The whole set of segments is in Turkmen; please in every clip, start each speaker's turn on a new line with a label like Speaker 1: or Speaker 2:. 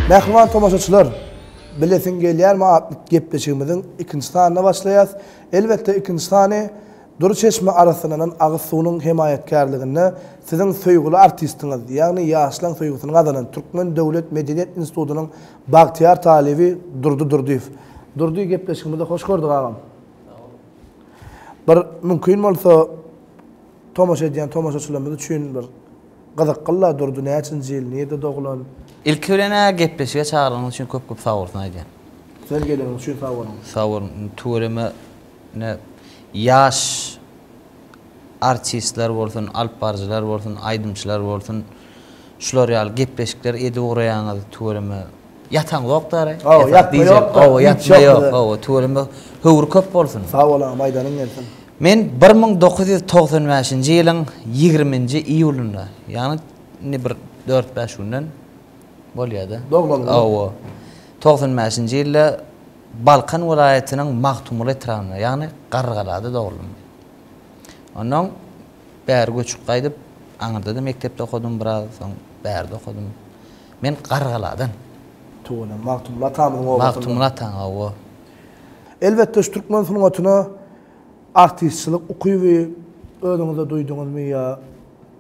Speaker 1: Mähriban tomaşaçylar, Bilesiň gelýärmi atly gepleşigimiziň ikinji sanyna başlaýas. Elbetde ikinji sany Dury çeşme arassalanan agyz suwunyň hemaýatkärliginde siziň söýgüli artistiňiz, ýagny ýaşlaň söýgüsini gazanan Türkmen döwlet medeniýet institutynyň bagtyýar talyby Durdy Durdyýew. Durdy gepleşigimize hoş gördük agam. Bir mümkin bolsa tomaşa edýän tomaşaçylarymyz üçin bir gyzykgylla Durdy näçinji ýyl, nirde doglan?
Speaker 2: Ilki bilen-ä gepleşige çagyranyňyz üçin köp köp sagbolsun aýdýan.
Speaker 1: Sizem geleniňiz üçin sag boluň.
Speaker 2: Sag boluň. Tüweleme ine ýaş artistler bolsun, alyp baryjylar bolsun, aýdymçylar bolsun şular ýaly gepleşikler edip ugraýaňyz tüweleme. Ýataňzok dara.
Speaker 1: Hawa, ýatma ýok.
Speaker 2: Hawa, ýatma ýok. Hawa, tüweleme höwri köp bolsun.
Speaker 1: Sag bol agam, aýdanyň gelsin.
Speaker 2: Men 1995-nji ýylyň 20-nji iýulynda, ýagny indi bir dört-bäş günden bolýar-da.
Speaker 1: Doglan gün.
Speaker 2: Hawa. 95-nji ýylda Balkan welaýatynyň Magtymguly etrabynda, ýagny Garrygalada doguldym. Ondan bäri göçüp gaýdyp, aňyrda-da mekdepde okadym biraz, soň bärde okadym. Men Garrygaladan.
Speaker 1: Tüweleme, Magtymguly atamyzyň obasyndan.
Speaker 2: Magtymguly ataň, hawa.
Speaker 1: Elbetde, şu türkmen sungatyna artistçilik ukyby özüňizde duýduňyzmy ýa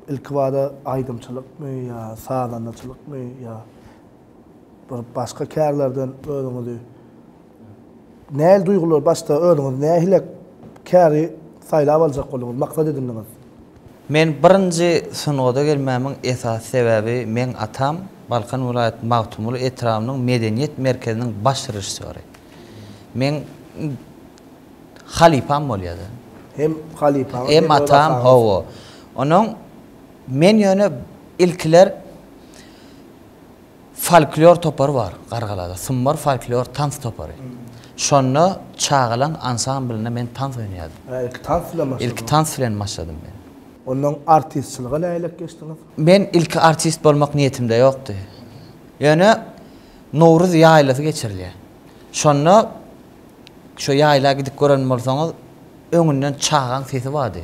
Speaker 1: ilkibada aýdymçylykmy ýa sazandaçylykmy ýa bir başga kärlerden özüňizi nähili duýgular başda özüňiz nähili käri saýlap aljak bolduňyz, maksat edindiňiz?
Speaker 2: Men birinji sungata gelmämiň esasy sebäbi meň atam Balkan welaýat Magtymguly etrabynyň medeniýet merkeziniň baş režissýory. Meň halypam bolýada.
Speaker 1: Hem halypaňyz
Speaker 2: hem atam hawa. Onuň men ýöne ilkiler Folklor topary bar Gargalada, Sumbar folklor tans topary. Şonda çagalaň ansamblynda men tans oýnaýardym.
Speaker 1: Hä, ilki tans bilen başladyňyz?
Speaker 2: Ilki tans bilen başladym men.
Speaker 1: Ondan artistçilige nähilek geçdiňiz?
Speaker 2: Men ilki artist bolmak niýetimde ýokdy. Ýöne Nowruz ýaýlasy geçirilýär. Şonda şo ýaýla gidip gören bolsaňyz, öňünden çagaň sesi bardy.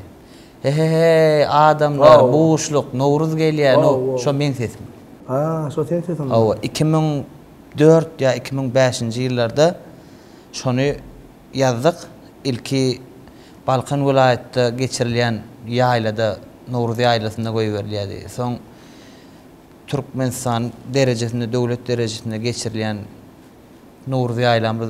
Speaker 2: He-he-heý, adamlar, buşluk, Nowruz gelýär, now, şo meň sesim.
Speaker 1: Ha, şo seň sesiňmi?
Speaker 2: Hawa, 2004 ýa 2005-nji ýyllarda şony ýazdyk. Ilki Balkan welaýatda geçirilýän ýaýlada, Nowruz ýaýlasynda goýberilýärdi. Soň Türkmenistan derejesinde, döwlet derejesinde geçirilýän Nowruz ýaýlamyz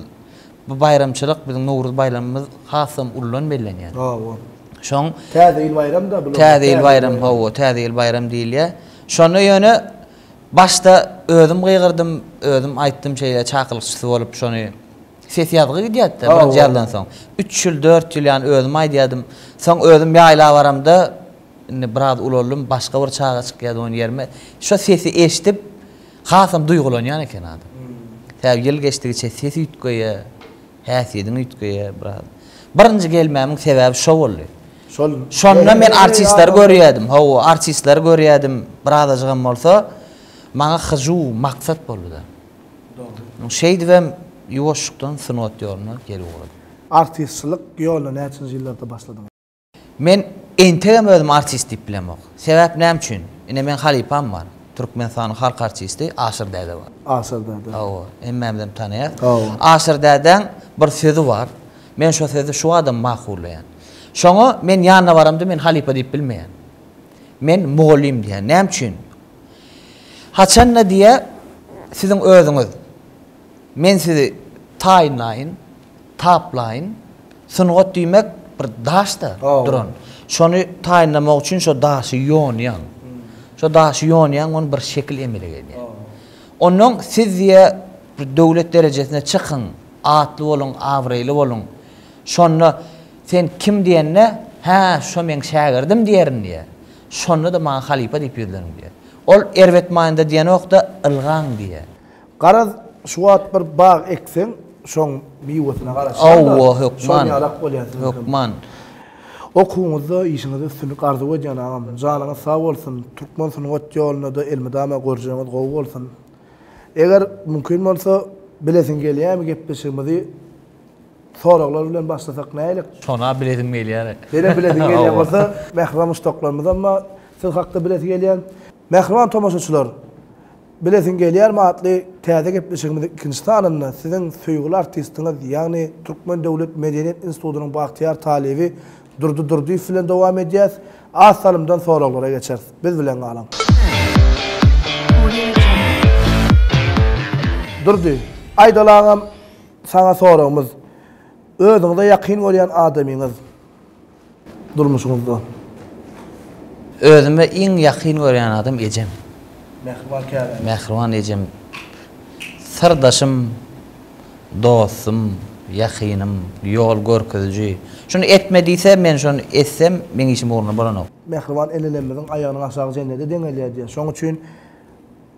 Speaker 2: bu baýramçylyk biziň Nowruz baýramymyz hasam ullan bellenýär.
Speaker 1: Hawa.
Speaker 2: Şoň
Speaker 1: Täze ýyl baýram da bular.
Speaker 2: Täze ýyl baýram hawa, Täze ýyl baýram diýilýär. Şonda ýöne başda özüm gygyrdym, özüm aýtdym şeýle çakylykçysy bolup şony ses ýazgy gidýärdi-de birinji ýazdan soň. Üç ýyl, dört ýyl ýaly özüm aýdýardym. Soň özüm ýaýla baramda indi biraz ulaldym, başga bir çaga çykýardy onuň ýerime. Şo sesi eşidip Hasam duýgulanýan eken adam. Sebäbi ýyl geçdigiçe ses üýtgeýär, häsiýediň üýtgeýär biraz. Birinji gelmämiň sebäbi şo boldy.
Speaker 1: Şol
Speaker 2: Şonda men artistleri görýärdim. Hawa, artistleri görýärdim. Birazajygam bolsa maňa hyjuw, maksat boldy-da.
Speaker 1: Dogry.
Speaker 2: Şeýdibem ýuwaşlykdan sungat ýoluna gelip ugradym.
Speaker 1: Artistçilik ýoluna näçinji ýyllarda başladyňyz?
Speaker 2: Men entegem özümi artist diýip bilemok. Sebäp näme üçin? Ine meň halypam bar. Türkmenistanyň halk artisti Aşyr däde bar.
Speaker 1: Aşyr däde.
Speaker 2: Hawa, hemmämizem tanaýas.
Speaker 1: Hawa.
Speaker 2: Aşyr dädäň bir sözi bar. Men şo sözi şu badam makullaýan. Şoňa men ýanyna baramda men halypa diýip bilmeýän. Men mugallym diýýän. Näme üçin? Haçanda diýýär, siziň özüňiz men sizi taýynlaýyn, Taplaýyn. Sungat diýmek bir daşda duran. Şony taýynlamak üçin şo daşy ýonýaň. Şo daşy ýonýaň ony bir şekil emele gelýär. Onnoň siz diýe bir döwlet derejesine çykyň, atly boluň, abraýly boluň. Şonda sen kim diýende, hä, şo meň şägirdim diýerin diýe. Şonda-da maňa halypa diýip ýüzleniň diýe. Ol erbet manyda diýenok-da, ylgaň diýe.
Speaker 1: Garaz, şu wagt bir bag ekseň, şoň miwesine garaşýaň-da.
Speaker 2: Hawa, hökman.
Speaker 1: Şol ýalak bolýar siziňkem.
Speaker 2: Hökman.
Speaker 1: Okuwyňyzda, işiňizde üstünlik arzuw edýän agam. Janyňyz sag bolsun. Türkmen sungat ýolunda-da elmydama görjegiňiz gowy bolsun. Eger mümkin bolsa, bilesiň gelýärmi gepleşigimizi soraglar bilen başlasak nälik?
Speaker 2: Şona bilesim gelýär.
Speaker 1: Senem bilesiň gelýän bolsa, mähriban muşdaklarymyzam bar, siz hakda bilesi gelýän. Mähriban tomaşaçylar! Bilesiň gelýärmi atly täze gepleşigimiziň ikinji sanynda siziň söýgüli artistiňiz, ýagny Türkmen döwlet medeniýet institutynyň bagtyýar talyby Durdy Durdyýew bilen dowam edýäs. Az salymdan soraglara geçeris. Biz bilen galyň. Durdy, aýdaly agam, saňa soragymyz. Özüňize ýakyn görýän adamyňyz durmuşyňyzda?
Speaker 2: Özüme iň ýakyn görýän adam ejem.
Speaker 1: Mähriban käbämiz.
Speaker 2: Mähriban ejem. Syrdaşym, dostum, ýakynym, ýol görkeziji. Şuny etme diýse, men şony etsem, meň işim ugruna bolanok.
Speaker 1: Mähriban enelerimiziň aýagynyň aşagy jennede deňelýär diýýär. Şonuň üçin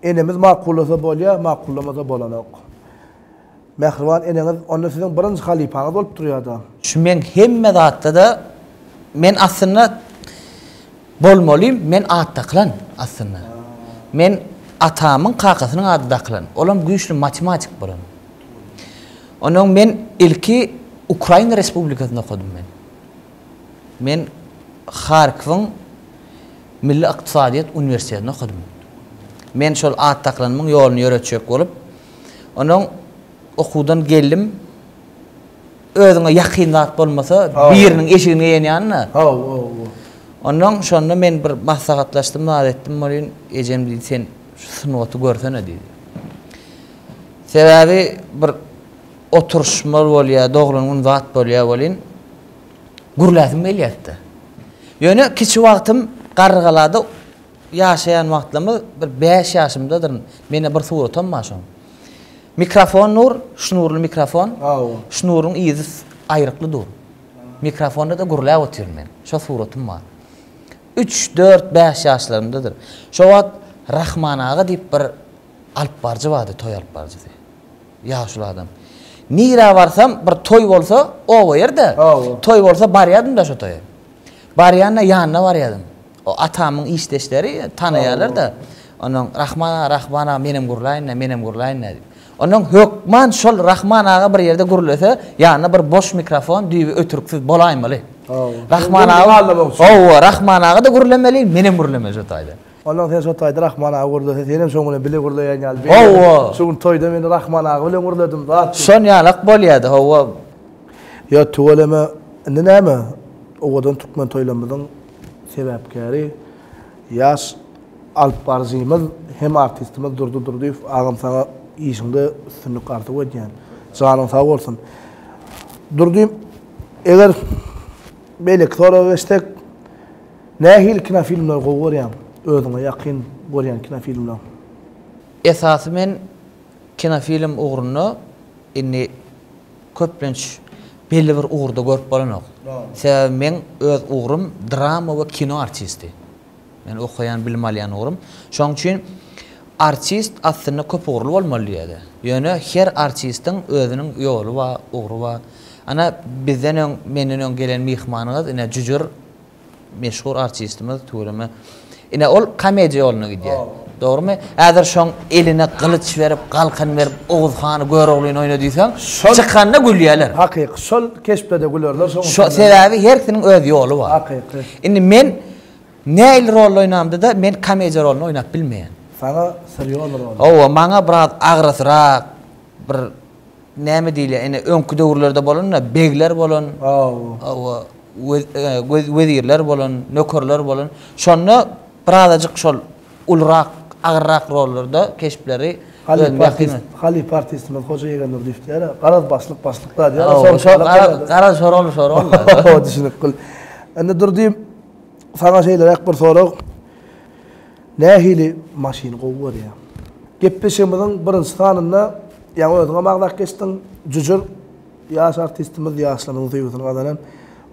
Speaker 1: enemiz makullasa bolýar, makullamasa bolanok. Mähriban eneňiz onda siziň birinji halypaňyz bolup durýada.
Speaker 2: Şu meň hemme zatda-da men aslynda bolmaly men at dakylan aslynda. Men atamyň kakasynyň ady dakylan. Olam güýçli matematik bolan. Ondan men ilki Ukraina Respublikasynda okadym men. Men Harkowyň Milli ykdysadyýet uniwersitetinde okadym. Men şol at dakylanymyň ýoluny ýöretjek bolup Ondan okuwdan geldim. Özüňe ýakyn zat bolmasa, biriniň eşigini geýen ýanyna.
Speaker 1: Hawa, hawa.
Speaker 2: Ondan şonda men bir maslahatlaşdym, zat etdim welin, ejem diýdi, sen şu sungaty görsene diýdi. Sebäbi bir oturyşma bolýar, doglan gün zat bolýar welin, gürläsim gelýärdi. Ýöne kiçi wagtym Garrygalada Ýaşaýan wagtlarymyz bir bäş ýaşymdadyryn. Mende bir suratam bar şoň. Mikrofon dur, şnurly mikrofon. Şnuryň yzy aýrykly dur. Mikrofonda-da gürläp otyryn men. Şo suratym bar. Üç, dört, bäş ýaşlarymdadyr. Şo wagt Rahman aga diýip bir alypbaryjy bardy, toý alypbaryjysy. Ýaşuly adam. Nirä barsam bir toý bolsa, oba ýerde. Toý bolsa barýardym-da şo toýa. Barýanda ýanyna barýardym. O atamyň işdeşleri tanaýarlar-da. Ondan Rahman aga, Rahman aga menem gürläýin-dä, menem gürläýin-dä diýip. Ondan hökman şol Rahman aga bir ýerde gürlese, ýanynda bir boş mikrofon, düýbi ötüriksiz bolaýmaly. Rahman aga, hawa, Rahman aga-da gürlemeli, menem gürlemeli şo taýda.
Speaker 1: Ondan sen şo taýda Rahman aga gürlese, senem şoň bilen bile gürleýän ýaly.
Speaker 2: Hawa.
Speaker 1: Şu gün toýda men Rahman aga bilen gürledim, zat.
Speaker 2: Şon ýalak bolýardy, hawa.
Speaker 1: Ýa tüweleme, indi näme, owadan türkmen toýlarymyzyň sebäpkäri ýaş alypbaryjymyz hem artistimiz Durdy Durdyýew agam saňa işiňde üstünlik arzuw edýän. Janyň sag bolsun. Durdy, eger beýleki soraga geçsek, nähili kinofilmleri gowy görýäň? Özüňe ýakyn görýän kinofilmleň?
Speaker 2: Esasy men kinofilm ugrunda indi köplenç belli bir ugurda görüp bolanok. Sebäbi meň öz ugrum drama we kino artisti. Men okaýan, bilim alýan ugrum. Şonuň üçin artist aslynda köp ugurly bolmaly diýýärler. Ýöne her artistiň özüniň ýoly bar, ugry bar. Ana bizden öň, menden öň gelen myhmanyňyz ine Jüjür Meşhur artistimiz tüweleme. Ine ol komediýa ýoluna gidýär. Dogrymy? Häzir şoň eline gylyç berip, galkan berip Oguz hany Göroglyny oýna diýseň, çykanda gülýärler.
Speaker 1: Hakyky. Şol keşpde-de gülerler şoň
Speaker 2: Şo sebäbi hersiniň öz ýoly bar.
Speaker 1: Hakyky.
Speaker 2: Indi men nähili rolda oýnamda-da men komediýa roluny oýnap bilmeýän.
Speaker 1: Saňa serýozny rol.
Speaker 2: Hawa, maňa biraz agrasrak bir Näme diýilýär, ine, öňki döwürlerde bolan-da, begler bolan, hawa, wezirler bolan, nökerler bolan. Şonda birazajyk şol ulurak, agyrrak rollarda keşpleri
Speaker 1: özüme ýakyn. Halypa artistimiz Hoja Ýegenurdyýew diýýär-ä, garaz başlyk başlyk-da diýýär.
Speaker 2: Garaz şo rol şo rol.
Speaker 1: Hawa, düşünip gyl. Indi Durdy, saňa şeýleräk bir sorag. Nähili maşyny gowy görýäň? Gepleşigimiziň birinji sanynda ýaňy özüňem agzap geçdiň, Jüjür ýaş artistimiz, ýaşlarymyzyň söýgüsini gazanan.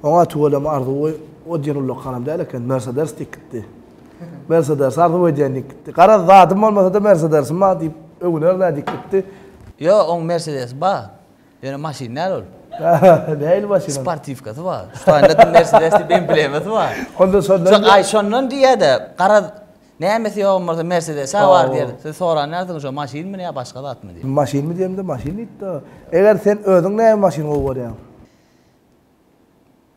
Speaker 1: Oňa tüweleme arzuwy o diýen ullakanam däl eken, Mersedes diýip gitdi. Mersedes arzuw edýän diýip gitdi. Garaz zadym bolmasa-da Mersedesim bar diýip öwüner-dä diýip gitdi.
Speaker 2: Ýok, oň Mersedesi bar. Ýöne maşyn däl ol.
Speaker 1: Nähili maşyn ol?
Speaker 2: Sportiwkasy bar. Şonda Mercedes diýip emblemesi bar.
Speaker 1: Onda şondan
Speaker 2: Aý şondan diýýä-de, garaz nämesi ýogam bolsa Mercedes-ä bar diýer. Siz soran dälsiňiz şo maşynmy ýa başga zatmy diýip.
Speaker 1: Maşynmy diýemde maşyn diýipdi. Eger sen özüň näme maşyn gowy görýäň?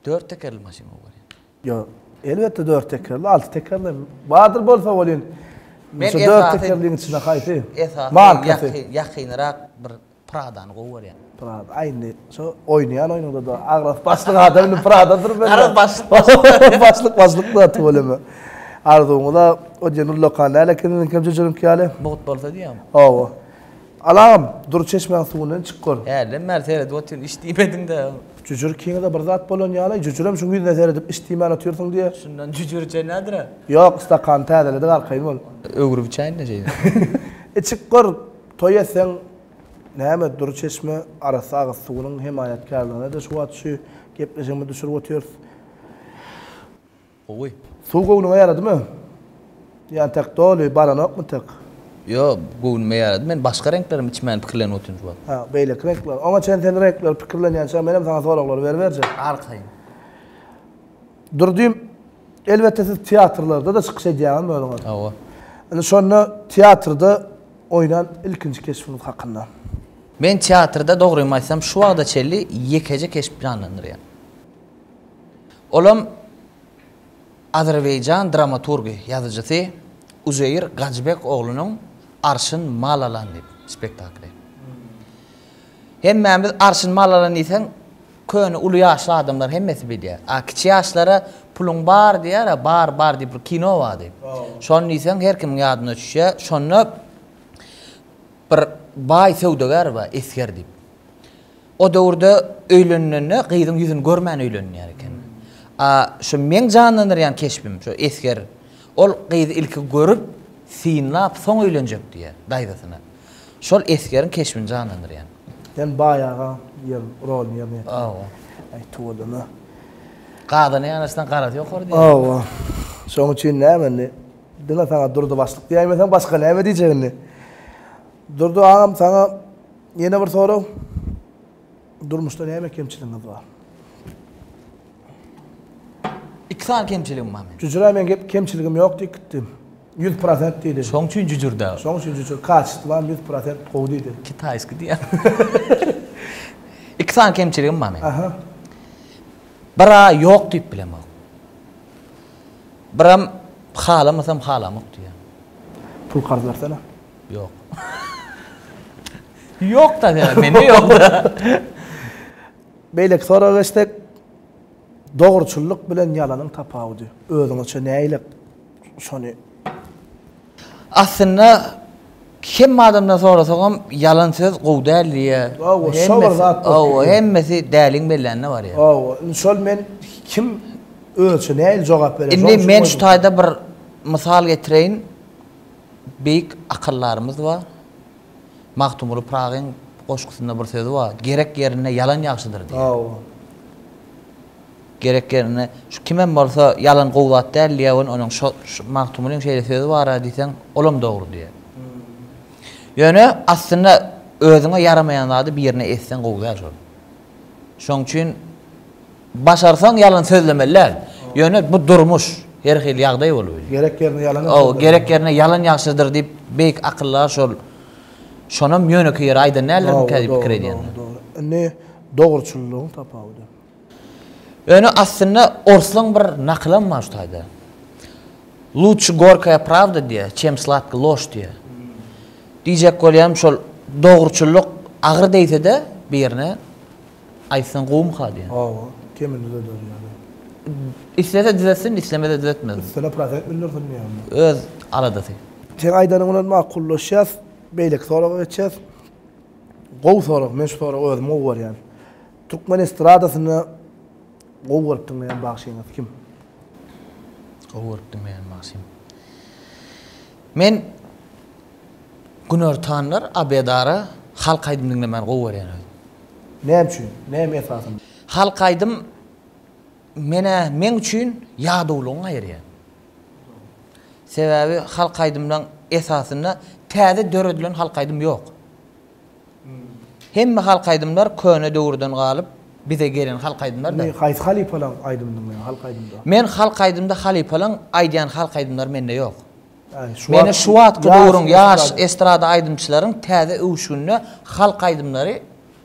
Speaker 2: Dört tekerli maşyn gowy görýän.
Speaker 1: Ýok. Elbetde dört tekerli, alty tekerli bardyr bolsa welin.
Speaker 2: Men
Speaker 1: Şu dört
Speaker 2: esasy
Speaker 1: tekerligiň içinde haýsy?
Speaker 2: Esasy
Speaker 1: Markasy.
Speaker 2: ýakyn ýakynrak bir Pradany gowy görýän.
Speaker 1: Prada. Aý indi şu oýnaýan oýnuňda-da agras başlyk adam indi Pradadyr bende.
Speaker 2: Garaz başlyk başlyk.
Speaker 1: Başlyk başlyk da tüweleme. Arzuwyňyz-a o diýen ullakan däl eken siziňkem jüjüriňki ýaly.
Speaker 2: Mugt bolsa diýýäňmi?
Speaker 1: Hawa. Alagam, dury çeşmäň suwundan içip gör.
Speaker 2: Hälden bäri seredip otyryn, iç diýmediň-dä.
Speaker 1: Jüjür ikiňize bir zat bolan ýaly, jüjürem şuň ýüzüne seredip iç diýmän otyrsyň diýýä.
Speaker 2: Şundan jüjür içen nädir-ä?
Speaker 1: Ýok, stakany täzeledik arkaýyn bol.
Speaker 2: Öwrüp içäýin-dä şeýdip.
Speaker 1: Içip gör, toý etseň, näme, dury çeşme arassa agyz suwunyň hemaýatkärligine-de şu wagt şu gepleşigimizi düşürip otyrys.
Speaker 2: Gowy.
Speaker 1: Suw göwnüňe ýaradymy? Ýa entek doly baranokmy tek?
Speaker 2: Ýok, göwnüme ýarady. Men başga reňklerem içmäni pikirlenip otyryn şu wagt.
Speaker 1: Hä, beýleki reňkler. Oňa çen sen reňkleri pikirlenýänçäň menem saňa soraglary beriberjek.
Speaker 2: Arkaýyn.
Speaker 1: Durdym, elbetde siz teatrlarda-da çykyş edýäňizmi özüňiz?
Speaker 2: Hawa.
Speaker 1: Indi şonda teatrda oýnan ilkinji keşbiňiz hakynda.
Speaker 2: Men teatrda dogrymy aýtsam şu wagta çenli ýekeje keşp janlandyrýan. Olam azerbaýjan dramaturgy, ýazyjysy Uzeýir Gajybek oglunyň Arşyn mal alan diýip spektakly. Hemmämiz Arşyn mal alan diýseň, köne uly ýaşly adamlar hemmesi bilýär. A kiçi ýaşlara puluň bar diýýär-ä, bar, bar diýip bir kino bar diýip. Şony diýseň her kimiň ýadyna düşýär. Şonda bir baý söwdagär bar, Esger diýip. O döwürde öýlenilende gyzyň ýüzüni görmän öýlenilýär eken. A şu meň janlandyrýan keşbim, şu esger, ol gyzy ilki görüp, synlap, soň öýlenjek diýýär daýzasyna. Şol esgeriň keşbini janlandyrýan.
Speaker 1: Sen baý aga ýer roluny ýerine ýetirýäň.
Speaker 2: Hawa.
Speaker 1: Aý tüweleme.
Speaker 2: Gazana ýanaşsaň garasy ýokary diýýär.
Speaker 1: Hawa. Şoň üçin näme indi? Diňe saňa Durdy başlyk diýäýmeseň başga näme diýjek indi? Durdy agam saňa Ýene bir sorag. Durmuşda näme kemçiligiňiz bar?
Speaker 2: Iki sany kemçiligim bar meniň.
Speaker 1: Jüjürä meň gep kemçiligim ýok diýip gitdi. 100% diýdi.
Speaker 2: Şoň üçin jüjürde.
Speaker 1: Şoň üçin jüjür. Kaçestwam 100% gowy diýdi.
Speaker 2: Kitaýski diýýän. Iki sany kemçiligim bar meniň.
Speaker 1: Aha.
Speaker 2: Bir-a ýok diýip bilemok. Biram halamasam halamok diýýän.
Speaker 1: Pul karz bersene.
Speaker 2: Ýok. Ýok da sebäbi mende ýok da.
Speaker 1: Beýleki soraga geçsek, dogruçyllyk bilen ýalanyň tapawudy. Özüňizçe nähili şony?
Speaker 2: Aslynda hemme adamdan sorasagam ýalan söz gowy däl diýýär.
Speaker 1: Hawa, şo bir zat.
Speaker 2: Hawa, hemmesi däliň bellänine barýar.
Speaker 1: Hawa, indi şol men kim özüçe nähili jogap berýär?
Speaker 2: Indi men şu taýda bir mysal getireýin. Beýik akyldarymyz bar. Magtymguly Pyragyň goşgusynda bir sözi bar, Gerek ýerinde ýalan ýagşydyr diýýär.
Speaker 1: Hawa.
Speaker 2: Gerek ýerinde, şu kimem bolsa ýalan gowy zat däl diýýär welin, onuň şo Magtymgulyň şeýle sözi bar-a diýseň, olam dogry diýýär. Ýöne aslynda özüňe ýaramaýan zady birine etseň gowy däl şol. Şoň üçin Başarsaň ýalan sözlemeli däl. Ýöne bu durmuş, her hili ýagdaý bolup bilýär.
Speaker 1: Gerek ýerine ýalan hem
Speaker 2: Hawa, gerek ýerine ýalan ýagşydyr diýip beýik akyldar şol şonam ýönekeý ýere aýdan däldirmikä diýip pikir edýän.
Speaker 1: Dogry, dogry. Indi dogruçyllygyň tapawudy.
Speaker 2: Ýöne aslynda orslaň bir nakylam bar şu taýda. Luçşi gorkaýa prawda diýýär, çem sladka lož diýýär. Diýjek bolýanym şol dogruçyllyk agyr degse-de birine Aýtsaň gowumyka diýen.
Speaker 1: Hawa, kemini düzeder ýaly.
Speaker 2: Islese düzetsin, islemese düzetmesin.
Speaker 1: Üstüne prosent mündirsin diýýäňmi?
Speaker 2: Öz aladasy.
Speaker 1: Seň aýdanyň bilen makullaşýas. Beýleki soraga geçýäs. Gowy sorag, men şu soragy özüm gowy görýän. Türkmen estradasynda gowy görüp diňleýän bagşyňyz kim?
Speaker 2: Gowy görüp diňleýän bagşym. Men Günortanlar obedara halk aýdym diňlemäni gowy görýän özüm.
Speaker 1: Näme üçin? Näme esasynda?
Speaker 2: Halk aýdym menä meň üçin ýadawlygyňy aýyrýar. Sebäbi halk aýdymlaň esasynda täze döredilen halk aýdym ýok. Hemme halk aýdymlar köne döwürden galyp bize gelen halk aýdymlar da.
Speaker 1: Indi haýsy halypalaň aýdymyny diňleýäň halk aýdymda?
Speaker 2: Men halk aýdymda halypalaň aýdýan halk aýdymlary mende ýok.
Speaker 1: Şu
Speaker 2: Meni şu wagtky döwrüň ýaş estrada aýdymçylaryň täze öwüşgünde halk aýdymlary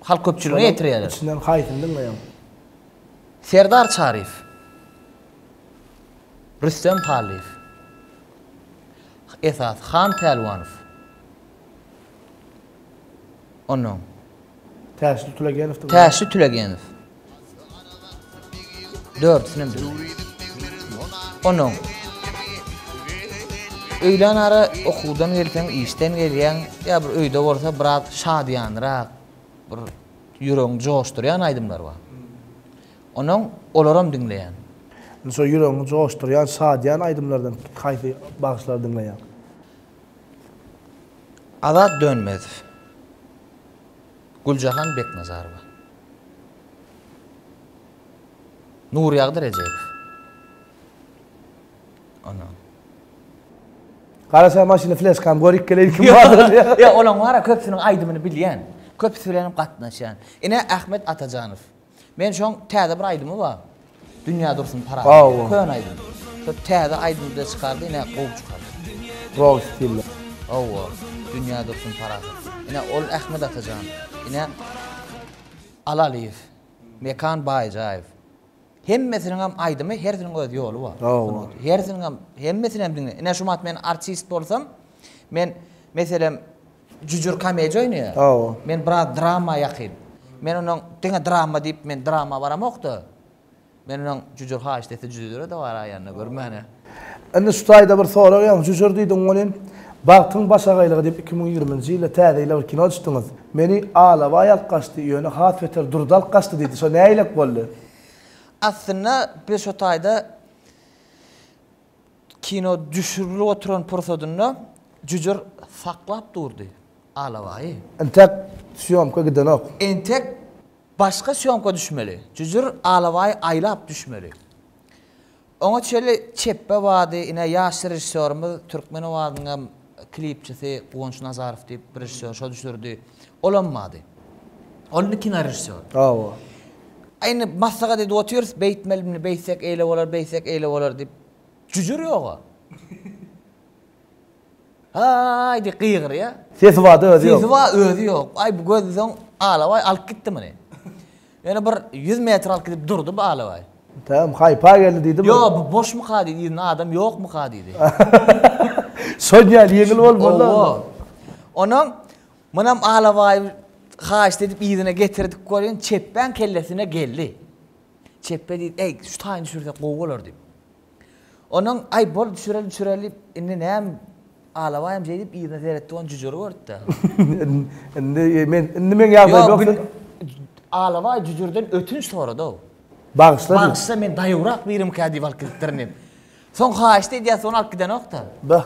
Speaker 2: halk köpçüligine ýetirýärler.
Speaker 1: Içinden haýsyny diňleýäň?
Speaker 2: Serdar Çaryýew. Rüstem Hallyýew. Esasy Han Pälwanow. Onnoň.
Speaker 1: Täşli Tülegenow diňleýän.
Speaker 2: Täşli Tülegenow. Dördüsinem diňleýän. Onnoň. Öýlän ara okuwdan gelseň, işden gelýäň, ýa bir öýde bolsa biraz şadyýanrak, bir ýüregiňi joşdurýan aýdymlar bar. Onuň olaram diňleýän.
Speaker 1: Indi şo ýüregiňi joşdurýan, şadyýan aýdymlardan haýsy bagşylary diňleýäň?
Speaker 2: Azat Dönmezow. Güljahan Beknazarowa. Nurýagdy Rejepow. Ondan.
Speaker 1: Garaşa maşyny fleşkam görüp geleýin kim bardyr diýip.
Speaker 2: Ýa olaň bara köpüsiniň aýdymyny bilýän. Köpüsi bilenem gatnaşýan. Ine Ahmet Atajanow. Men şoň täze bir aýdymy bar. Dünýä dursun parahat.
Speaker 1: Hawa.
Speaker 2: Köne aýdym. Şo täze aýdymy da çykardy, ine gowy çykardy.
Speaker 1: Rok stilde.
Speaker 2: Hawa. Dünýä dursun parahat. Ine ol Ahmet Atajan. Ine Alalyýew. Mekan Baýjaýew. Hemmesiniňem aýdymy, hersiniň öz ýoly bar.
Speaker 1: Hawa.
Speaker 2: Hersiniňem, hemmesinem diňle. Ine şu wagt men artist bolsam, men meselem Jüjür komediýa oýnaýar.
Speaker 1: Hawa.
Speaker 2: Men biraz drama ýakyn. Men onuň diňe drama diýip men drama baramok-da. Men onuň Jüjür haýyşt etse Jüjüre-de baraýan-da görmäne.
Speaker 1: Indi şu taýda bir sorag ýaňy Jüjür diýdiň welin, Bagtyň başagaýlygy diýip 2020-nji ýylda täze ýyla bir kino düşdüňiz. Meni Alabaý alyp gaçdy, ýöne has beter Durdy alyp gaçdy diýdi. Şo nähilek boldy?
Speaker 2: Aslynda biz şo taýda Kino düşürilip oturan pursadynda Jüjür saklap durdy Alabaýy.
Speaker 1: Entek sýomka gidenok.
Speaker 2: Entek başga sýomka düşmeli. Jüjür Alabaýy aýlap düşmeli. Oňa çenli Çepbe bardy, ine ýaş režissýorymyz Türkmen owazynyňam klipçisi Guwanç Nazarow diýip bir režissýor şo düşürdi. Olam bardy. Ol indi kinorežissýor.
Speaker 1: Hawa.
Speaker 2: Indi maslahat edip otyrys, beýtmeli, indi beýtsek eýle bolar, beýtsek eýle bolar diýip. Jüjür ýoga. Haý diýip gygyrýar.
Speaker 1: Sesi bar-da özi ýok.
Speaker 2: Sesi bar, özi ýok. Aý bu gözleseň Alabaý alyp gitdi muny. Ýöne bir 100 metr alyp gidip durdy bu Alabaý.
Speaker 1: Tamam, haýpa geldi diýdimi?
Speaker 2: Ýok, bu boşmyka diýdi, yzynda adam ýokmyka diýdi.
Speaker 1: Şol ýaly ýeňil bolmaly.
Speaker 2: Hawa. Onuň munam Alabaýy haýyşt edip yzyna getirdik welin, çepbäň kellesine geldi. Çepbe diýdi, eý, şu taýyny düşürsek gowy bolar diýip. Onuň, aý, bol, düşüreli, düşüreli diýip, indi näme, Alabaýam şeýdip yzyna seretdi, ony jüjüri gördi-de.
Speaker 1: Indi men, indi meň ýagdaýym ýok.
Speaker 2: Ýok, Alabaý jüjürden ötünç sorady-ow.
Speaker 1: Bagyşla diýip.
Speaker 2: Bagyşla, men daýawrak birimkä diýip alyp gidipdirin diýip. Soň haýyşt edýär, soň alyp gidenok-da.
Speaker 1: Bah.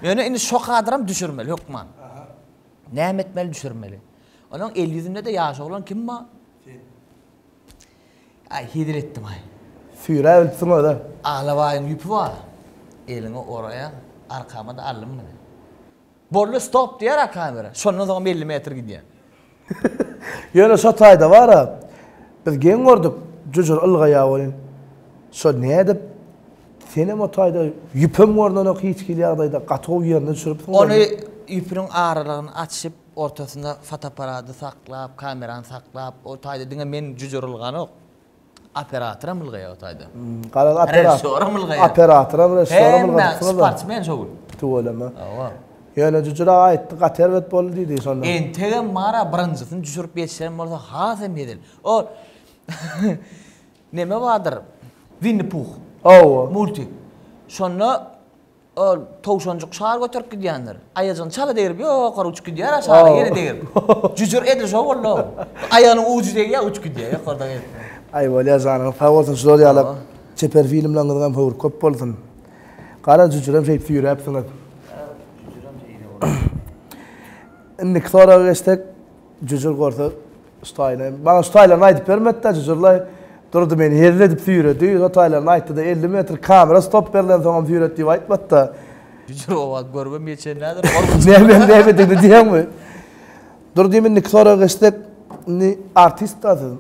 Speaker 2: Ýöne indi şo kadram düşürmeli hökman. Näme etmeli düşürmeli. Onuň el ýüzünde-de ýaş oglan kim bar?
Speaker 1: Sen.
Speaker 2: Aý, hezil etdim-aý.
Speaker 1: Süýräp bilipsiň özä.
Speaker 2: Alabaýyň ýüpi bar. Eliňe oraýaň, arkama-da aldym muny. Boldy, stop diýer-ä kamera. Şondan soňam 50 metr gidýän.
Speaker 1: Ýöne şo taýda bar-a, biz geň gördük, jüjür ylgaýar welin, şo nädip, senem o taýda ýüpem görnenok hiç hili ýagdaýda, gaty gowy ýerine düşüripsiň.
Speaker 2: Ony ýüpüniň aralygyny açyp, ortasynda fotoapparady saklap, kamerany saklap, o taýda diňe men jüjür ylganok. Operatoram ylgaýar o taýda.
Speaker 1: Garaz operator.
Speaker 2: Režissýoram ylgaýar.
Speaker 1: Operatoram, režissýoram ylgadypsyňyz.
Speaker 2: Hemme sportsmen şo gün.
Speaker 1: Tüweleme.
Speaker 2: Hawa.
Speaker 1: Ýöne Jüjür aga aýtdy, gaty erbet boldy diýdi şonda.
Speaker 2: Entegem bar-a birinjisini düşürip ýetişen bolsa has hem hezil. O neme bardyr? Winni Puh.
Speaker 1: Hawa.
Speaker 2: Multik. Şonda Ol towşanjyk şar göterip gidýändir. Aýajygyny çala degrip ýokary uçup gidýär, a şara ýene degrip. Jüjür edil şo boldy-ow. Aýagynyň ujy degýär, uçup gidýär ýokardan gelip.
Speaker 1: Aý bolýa janyňyz sag bolsun şular ýaly çeper filmleriňiziň hem höwri köp bolsun. Gara jüjürem şeýdip süýräpsiňiz.
Speaker 2: Jüjürem şeýle boldy.
Speaker 1: Indiki soraga geçsek jüjür görse Şu taýyny, maňa şu taýlaryny aýdyp bermedi-dä, Jujurlaý. Durdy meni hezil edip süýredi. Şo taýlaryny aýtdy-da, 50 metr kamera stop berlensoňam süýret diýip aýtmady-da.
Speaker 2: Jujur o wagt görübem ýetişen däldir, gorkunç.
Speaker 1: Näme, nämedigini diýeňmi? Durdym indiki soraga geçsek, indi artist-da siz.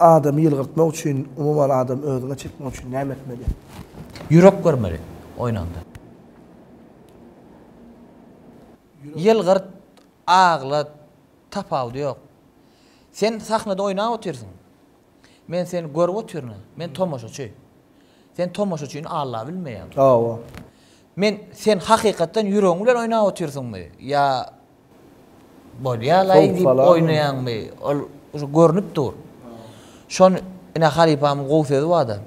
Speaker 1: Adamy ýylgyrtmak üçin, umuman adamy özüňe çekmek üçin näme etmeli?
Speaker 2: Ýürek bermeli oýnanda. Ýylgyrt, aglat, Tapawudy ýok. Sen sahnada oýnap otyrsyň. Men seni görüp otyryn. Men tomaşaçy. Sen tomaşaçyny allabilmeýäň.
Speaker 1: Hawa.
Speaker 2: Men sen hakykatdan ýüregiň bilen oýnap otyrsyňmy ýa bolýa-laý diýip oýnaýaňmy? Ol uje görnüp dur. Şony ine halypamyň gowy sözi bar-da.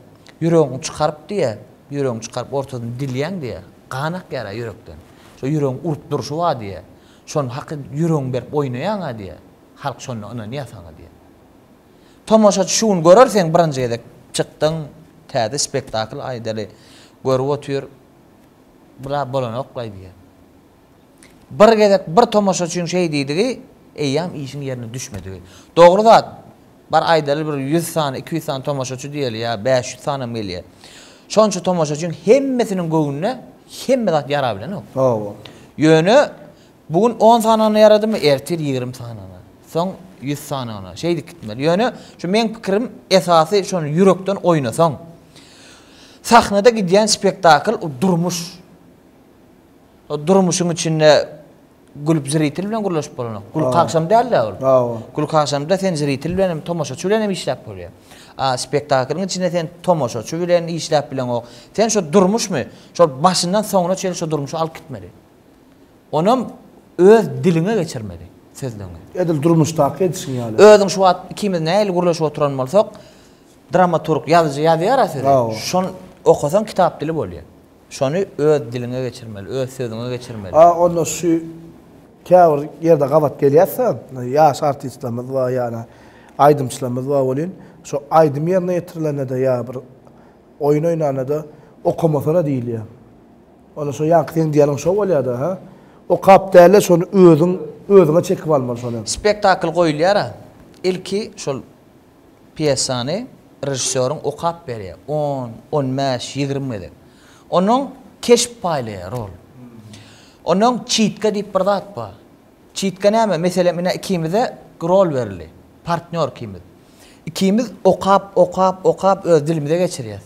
Speaker 2: Ýüregiňi çykaryp diýýä, ýüregiňi çykaryp ortasyny dilýäň diýýä. Gan akýar-a ýürekden. Şo ýüregiň urup durşy bar diýýä. Şony haky ýüregiňi berip oýnaýaň-a diýýä. Halk şonda ynanýar saňa diýýä. Tomaşaçy şu gün görer seň birinji gezek çykdyň täze spektakl aýdaly görüp otyr bula bolanoklaý diýýär. Bir gezek bir tomaşaçyň şeý diýdigi eýýäm işiň ýerine düşmedigi. Dogry zat bar aýdaly bir ýüz sany 200 sany tomaşaçy diýeli ýa 500 sanam gelýär. Şonça tomaşaçyň hemmesiniň göwnüne hemme zat ýarabilenok.
Speaker 1: Hawa.
Speaker 2: Ýöne Bu gün on sanyna ýaradymy, ertir 20 sanyna, soň 100 sanyna, şeýdip gitmeli. Ýöne şu meň pikirim esasy şony ýürekden oýnasaň. Sahnada gidýän spektakl o durmuş. O durmuşyň içinde gülüp zritel bilen gürleşip bolanok. Gülki agşam däl-de ol.
Speaker 1: Hawa.
Speaker 2: Gülki agşamda sen zritel bilen hem tomaşaçy bilen hem işläp bolýar. A spektaklyň içinde sen tomaşaçy bilen işläp bileňok. Sen şo durmuşmy? Şol başyndan soňuna çenli şo durmuşy alyp gitmeli. Onam öz diliňe geçirmeli sözleňi.
Speaker 1: Edil durmuşdaky edişiň ýaly.
Speaker 2: Özüň şu wagt ikimiz nähili gürleşip oturan bolsak, dramaturg, ýazyjy ýazýar-a sözi. Şony okasaň kitap dili bolýar. Şony öz diliňe geçirmeli, öz sözüňe geçirmeli.
Speaker 1: A onda şu käbir ýerde gabat gelýäs-de, ýaş artistlerimiz bar ýa-da aýdymçylarymyz bar welin, şo aýdym ýerine ýetirilende-de ýa bir oýun oýnanda-da okamasana diýilýär. Onda şo ýaňky seň diýýäniň şo bolýada, hä? Okap däl-de şony özüň özüňe çekip almaly şony.
Speaker 2: Spektakl goýulýar-a. Ilki şol pýesany režissýoryň okap berýär. On, on bäş, 20 gezek. Onnoň keşp paýlaýar, rol. Onnoň çitka diýip bir zat bar. Çitka näme? Meselem, ine ikimize rol berildi. Partnýor ikimiz. Ikimiz okap, okap, okap öz dilimize geçirýäs.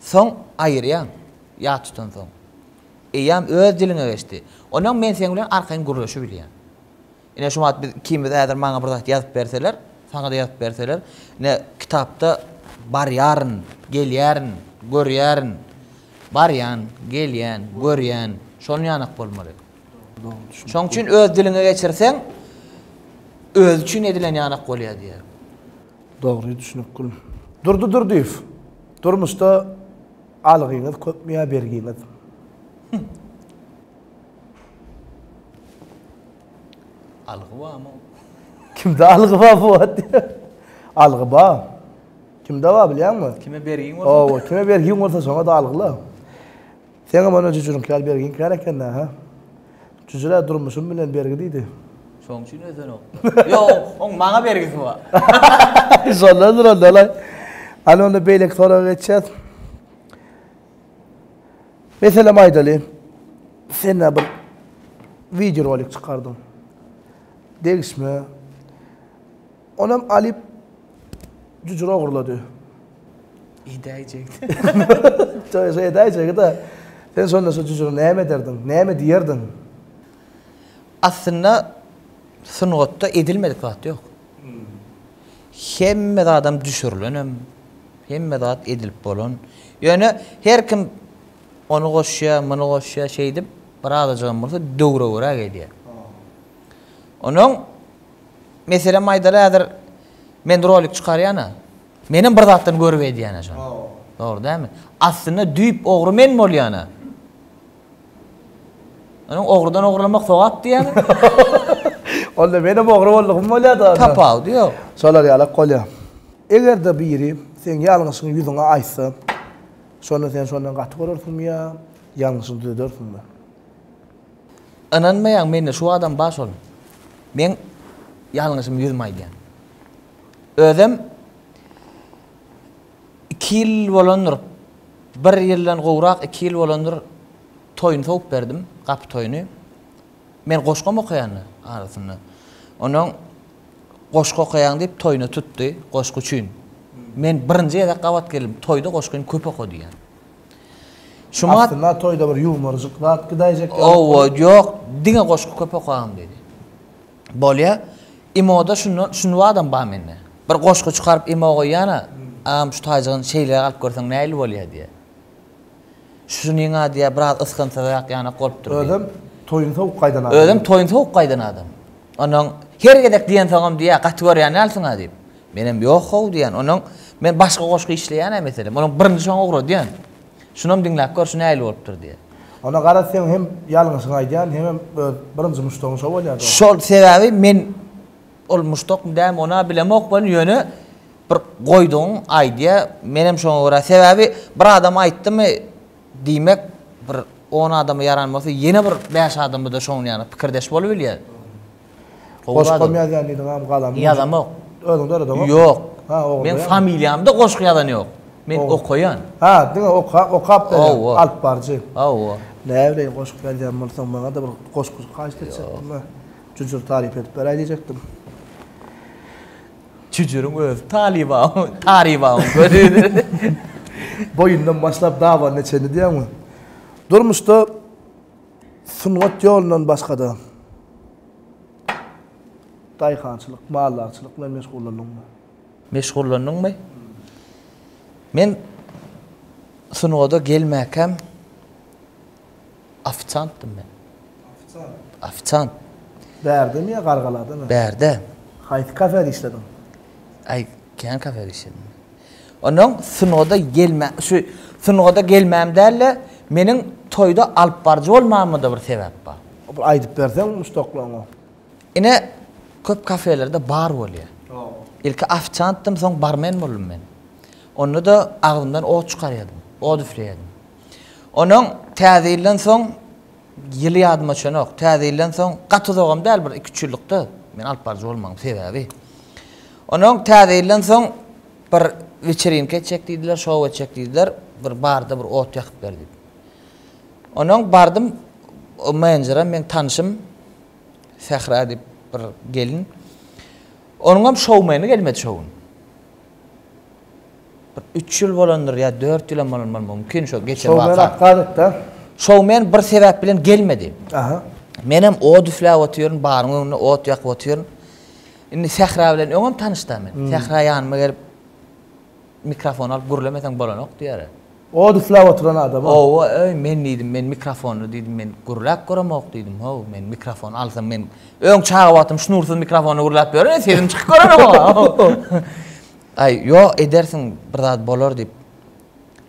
Speaker 2: Soň aýyrýaň, ýat tutansoň. Eýýäm öz diliňe geçdi. Onnoň men seň bilen arkaýyn gürleşibilýän. Ine şu wagt biz ikimiz häzir maňa bir zat ýazyp berseler, saňa-da ýazyp berseler, ine kitapda barýaryn, gelýärin, görýärin, barýan, gelýän, görýän, şonuň ýanak bolmaly. Şoň üçin öz diliňe geçirseň, özi üçin edilen ýanak bolýar diýýär.
Speaker 1: Dogry düşünip gül. Durdy Durdyýew, durmuşda algyňyz köpmi ýa bergiňiz?
Speaker 2: Algy barmy?
Speaker 1: Kimde algy bar bu wagt? Algy bar. Kimde bar bilýäňmi?
Speaker 2: Kime bergiň bolsa?
Speaker 1: Hawa, kime bergiň bolsa şoňa-da algyla. Seňem onda jüjüriňki ýaly bergiň kän eken-dä, hä? Jüjür-ä durmuşym bilen bergi diýdi.
Speaker 2: Şoň üçin ösenok. Ýok, oň maňa bergisi bar.
Speaker 1: Şondandyr onda-laý. Hany onda beýleki soraga geçýäs. Meselem aýdaly, sen-ä bir wideorolik çykardyň. Degişme. Onam alyp jüjür ogurlady.
Speaker 2: Edäýjekdi.
Speaker 1: Şo edäýjegi-de. Sen şonda şo jüjüre näme ederdiň? Näme diýerdiň?
Speaker 2: Aslynda sungatda edilmedik zat ýok. Hemme zadam düşürilenem, hemme zat edilip bolan. Ýöne her kim ony goşýar, muny goşýar, şeýdip birazajygam bolsa döwre görä gelýär. Onuň meselem aýdaly häzir men rolik çykarýan-a. Menem bir zatdan görüp edýän-ä şony. Dogry dälmi? Aslynda düýp ogry men bolýan-a. Onuň ogrudan ogurlamak sogap diýýäňmi?
Speaker 1: Onda menem ogry boldugym bolýar-da.
Speaker 2: Tapawudy ýok.
Speaker 1: Şolar ýalak bolýar. Eger-de biri seň ýalňyşyňy ýüzüňe aýtsa, şonda sen şondan gaty görersiňmi ýa ýalňyşyňy düzedersiňmi?
Speaker 2: Ynanmaýaň mende şu adam bar şol. Meň ýalňyşymy ýüzüme aýdýan. Özem 2 ýyl bolandyr. Bir ýyldan gowrak 2 ýyl bolandyr. Toýuny sowup berdim, gapy toýuny. Men goşgam okaýan arasynda. Ondan goşgy okaýaň diýip toýuna tutdy, goşgy üçin. Men birinji gezek gabat geldim, toýda goşgyny köp oka diýýän.
Speaker 1: Şumat Aslynda toýda bir ýuwmarjyk zat gidäýjek
Speaker 2: ýaly. Owa, ýok, diňe goşgy köp okagyn diýdi. Bolýa. Imoda şundan şuny adam bar mende. Bir goşgy çykaryp imo goýýana, agam şu taýjygyny şeýleräk alyp görseň nähili bolýa diýýä. Şunyň-a diýýär, biraz ysgynsyzrak ýanak bolupdyr diýýär.
Speaker 1: Özem toýun sowup gaýdan adam.
Speaker 2: Özem toýun sowup gaýdan adam. Onuň her gezek diýensoňam diýýär, gaty görýän dälsiň-a diýip. Menem ýok-how diýýän. Onuň men başga goşgy işleýän-ä meselem. Onuň birinji şoňa ugradýan. Şunam diňläp gör, şu nähili bolupdyr diýýär.
Speaker 1: Onda garaz seň hem ýalňyşyňy aýdýan, hemem öz birinji muşdagyň şo bolýar dogry.
Speaker 2: Şol sebäbi men ol muşdakmy dälmi ony-a bilemok welin ýöne bir goýdugyň aýdýa menem şoňa görä sebäbi bir adam aýtdymy diýmek bir on adama ýaran bolsa ýene bir bäş adamda-da şoň ýaly pikirdeş bolubilýär.
Speaker 1: Goşgam ýazýan diýdiň agam galamyň.
Speaker 2: Ýazamok.
Speaker 1: Özüň döredeňokmy?
Speaker 2: Ýok.
Speaker 1: Ha, ogurlaýaň.
Speaker 2: Meň familiýamda goşgy ýazan ýok. Men okaýan.
Speaker 1: Ha, diňe oka, okap berýän, alyp baryjy.
Speaker 2: Hawa.
Speaker 1: Näbileýin goşgy ýazýan bolsaň maňa-da bir goşgujyk haýyşt etjekdim-ä. Jüjür taryp edip beräý diýjekdim.
Speaker 2: Jüjüriň özi talyba, taryba gözi.
Speaker 1: Boýundan başlap dabanyna çenli diýýäňmi? Durmuşda sungat ýolundan başga-da daýhançylyk, maldarçylyk bilen meşgullandyňmy?
Speaker 2: Meşgullandyňmy? Men sungata gelmäkäm ofisiantdym men.
Speaker 1: Ofisiant?
Speaker 2: Ofisiant.
Speaker 1: Bärdemi ýa Gargaladamy?
Speaker 2: Bärde.
Speaker 1: Haýsy kafede işlediň?
Speaker 2: Aý, kän kafede işledim. Onnoň sungata gelmä, şu sungata gelmäm däl-de, meniň toýda alyp baryjy bolmamyma-da bir sebäp bar.
Speaker 1: Bir aýdyp berseň muşdaklaryňa.
Speaker 2: Ine, köp kafelerde bar bolýar. Ilki ofisiantdym, soň barmen boldum men. Onda-da agzymdan ot çykarýardym, ot üfleýärdim. Onuň Täze ýyldan soň, ýyly ýadyma düşenok, Täze ýyldan soň, gaty uzagam däl, bir iki-üç ýyllykda men alyp baryjy bolmagyň sebäbi. Onuň Täze ýyldan soň bir weçerinka etjek diýdiler, şou etjek diýdiler, bir barda bir ot ýakyp ber diýip. Onuň bardym, o menejerem meň tanşym, Sähra diýip bir gelin. Onuňam şoumeni gelmedi şo gün. Bir üç ýyl bolandyr ýa dört ýylam bolan bolmagy mümkin şo geçen waka.
Speaker 1: Şoumen otkaz etdi.
Speaker 2: Şoumen bir sebäp bilen gelmedi.
Speaker 1: Aha.
Speaker 2: Menem ot üfläp otyryn, baryň öňünde ot ýakyp otyryn. Indi Sähra bilen öňem tanyşda men. Hmm. Sähra ýanyma gelip mikrofon alyp gürlemeseň bolanok diýär.
Speaker 1: Ot üfläp oturan adama.
Speaker 2: Owa, öý, men diýdim, men mikrofonly diýdim, men gürläp göremok diýdim, how, men mikrofon alsam men öň çaga wagtym şnursyz mikrofonda gürläp ýören, sesim çykyp görenok. Aý, ýok, edersiň, bir zat bolar diýip.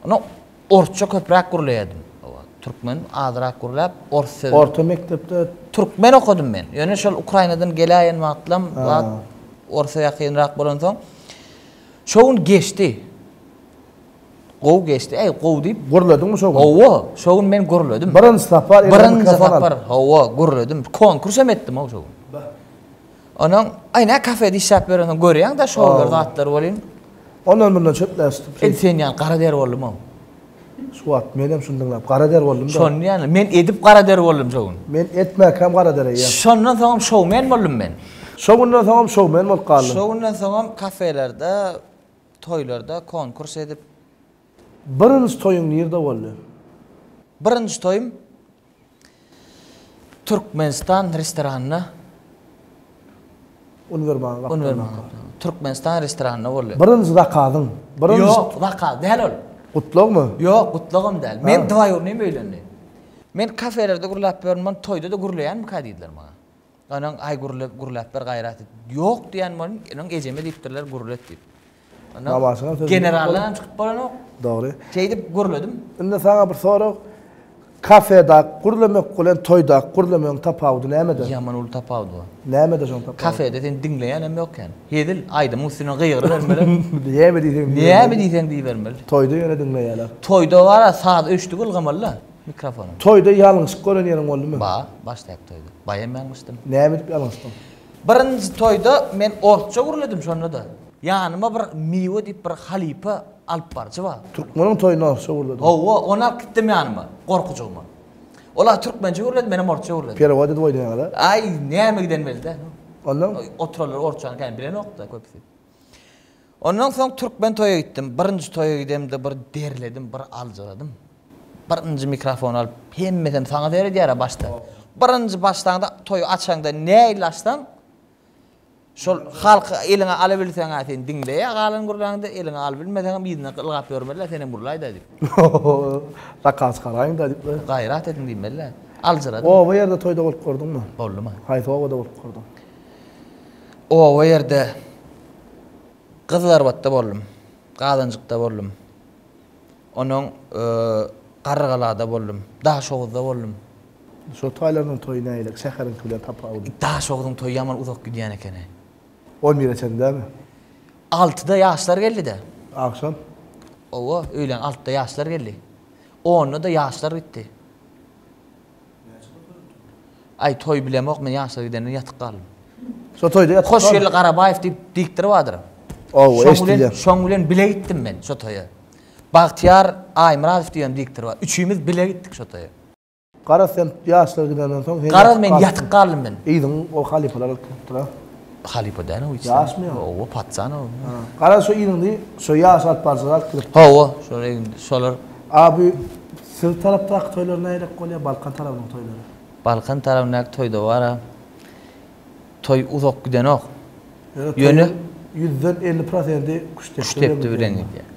Speaker 2: Onda orsça köpräk gürleýärdim. Hawa, türkmen azrak gürläp, ors söz.
Speaker 1: Orta mekdepde
Speaker 2: Türkmen okadym men. Ýöne şol Ukrainadan geläýen wagtlam zat orsa ýakynrak bolansoň, şo gün geçdi. Gowy geçdi. Äý, gowy diýip.
Speaker 1: Gürlediňmi şo gün?
Speaker 2: Hawa, şo gün men gürledim.
Speaker 1: Birinji sapar
Speaker 2: eliňe mikrofon alyp. Birinji sapar, hawa, gürledim. Konkurs hem etdim-ow şo gün.
Speaker 1: Bah.
Speaker 2: Onuň, aý nä kafede işläp ýörensoň görýäň-dä şowlar zatlar welin.
Speaker 1: Ondan mundan çöpläşdim.
Speaker 2: Edil sen ýaly gara der boldum-ow.
Speaker 1: Şu wagt menem şuny diňläp gara der boldum-da.
Speaker 2: Şony ýaly, men edip gara der boldum şo gün.
Speaker 1: Men etmäkäm gara der eýýäm.
Speaker 2: Şondan soňam şowmen boldum men.
Speaker 1: Şo günden soňam şowmen bolup galdym.
Speaker 2: Şo günden soňam kafelerde, toýlarda konkurs edip.
Speaker 1: Birinji toýuň nirde boldy?
Speaker 2: Birinji toýum Türkmenistan restoranynda.
Speaker 1: Uniwermagyň gapdalynda.
Speaker 2: Türkmenistan restoranynda boldy.
Speaker 1: Birinji zakazyň.
Speaker 2: Birinji. Ýok, zakaz däl ol.
Speaker 1: Gutlagmy?
Speaker 2: Ýok, gutlagam däl. Men dwaýurnym öýlendi. Men kafelerde gürläp ýörün, men toýda-da gürleýänmikä diýdiler maňa. Onuň aý gürle, gürläp ber gaýrat et. Ýok diýen bolun, onuň ejeme diýipdirler gürlet diýip.
Speaker 1: Babasynyň sözüni
Speaker 2: Generaldan çykyp bolanok.
Speaker 1: Dogry.
Speaker 2: Şeýdip gürledim.
Speaker 1: Indi saňa bir sorag. Kafeda gürlemek bilen toýda gürlemegiň tapawudy nämede?
Speaker 2: Ýaman uly tapawudy bar.
Speaker 1: Nämede şoň tapawudy?
Speaker 2: Kafede seni diňleýän hem ýok eken. Hezil aýdymyň üstünden gygyrybermeli.
Speaker 1: Näme diýseň
Speaker 2: diýibermeli. Näme diýseň diýibermeli.
Speaker 1: Toýda ýöne diňleýärler.
Speaker 2: Toýda bar-a saz öçdügi ylgamaly-da mikrofonyň.
Speaker 1: Toýda ýalňyşyp gören ýeriň boldumy?
Speaker 2: Bar, başdaky toýda. Baýam ýalňyşdym.
Speaker 1: Näme edip ýalňyşdyň?
Speaker 2: Birinji toýda men orsça gürledim şonda-da. Ýanyma bir Miwe diýip bir halypa alyp baryjy bar.
Speaker 1: Türkmeniň toýunda orsça gürlediň.
Speaker 2: Hawa, ony alyp gitdim ýanyma, gorkujygyma. Ol-a türkmençe gürledi, menem orsça gürledim.
Speaker 1: Perewod edip oýnaýaňyz-a?
Speaker 2: Aý, näme giden belli-dä.
Speaker 1: Ondan?
Speaker 2: Oturanlar orsçany kän bilenok-da köpüsi. Ondan soň türkmen toýa gitdim. Birinji toýa gidemde bir derledim, bir aljyradym. Birinji mikrofony alyp, hemmesem saňa seredýär-ä başda. Birinji başlaňda, toýy açaňda nähili açsaň. Şol halky eliňe alabilseň-ä seni diňleýär galan gürläňde, eliňe alybilmeseňem yzyndan ylgap ýörmeli-dä, senem gürläý-dä diýip.
Speaker 1: Zakaz çykaraýyň-da diýip.
Speaker 2: Gaýrat ediň diýmeli-dä. Aljyradym.
Speaker 1: Oba ýerde toýda bolup gördüňmi?
Speaker 2: Boldum-a.
Speaker 1: Haýsy obada bolup gördüň?
Speaker 2: Oba ýerde Gyzylarbatda boldum. Gazanjykda boldum. Onuň Garrygalada boldum. Daşoguzda boldum.
Speaker 1: Şo taýlarynyň toýy nähili? Şäheriňki bilen tapawudy?
Speaker 2: Daşogzuň toýy ýaman uzak gidýän ekeni.
Speaker 1: On bire çenli dälmi?
Speaker 2: Altyda ýaşlar geldi-de.
Speaker 1: Agşam?
Speaker 2: Hawa, öýlän altyda ýaşlar geldi. Onda-da ýaşlar gitdi. Aý, toý bilemok, men ýaşlar gidenden ýatyp galdym.
Speaker 1: Şo toýda ýatyp
Speaker 2: Hoşgeldi Garabaýew diýip diktor bardyr.
Speaker 1: Hawa, eşidilýär.
Speaker 2: Şoň bilen bile gitdim men şo toýa. Bagtyýar Aýmyradow diýen diktor bar. Üçimiz bile gitdik şo toýa.
Speaker 1: Garaz sen ýaşlar gidenden soň sen
Speaker 2: Garaz men ýatyp galdym men.
Speaker 1: Yzyň o halypalar alyp gidipdir a.
Speaker 2: Halypa däl o hiç.
Speaker 1: Ýaşmy o?
Speaker 2: Hawa patsan o.
Speaker 1: Garaz şo yzyňdy şo ýaş alyp baryjylar alyp gidipdir.
Speaker 2: Hawa şol şolar.
Speaker 1: A bu siz tarapdaky toýlar nähilek bolýar Balkan tarabynyň toýlary?
Speaker 2: Balkan tarabyndaky toýda bara toý uzak gidenok.
Speaker 1: Ýöne ýüzden 50 prosenti
Speaker 2: küştdepdi bilen gidýär.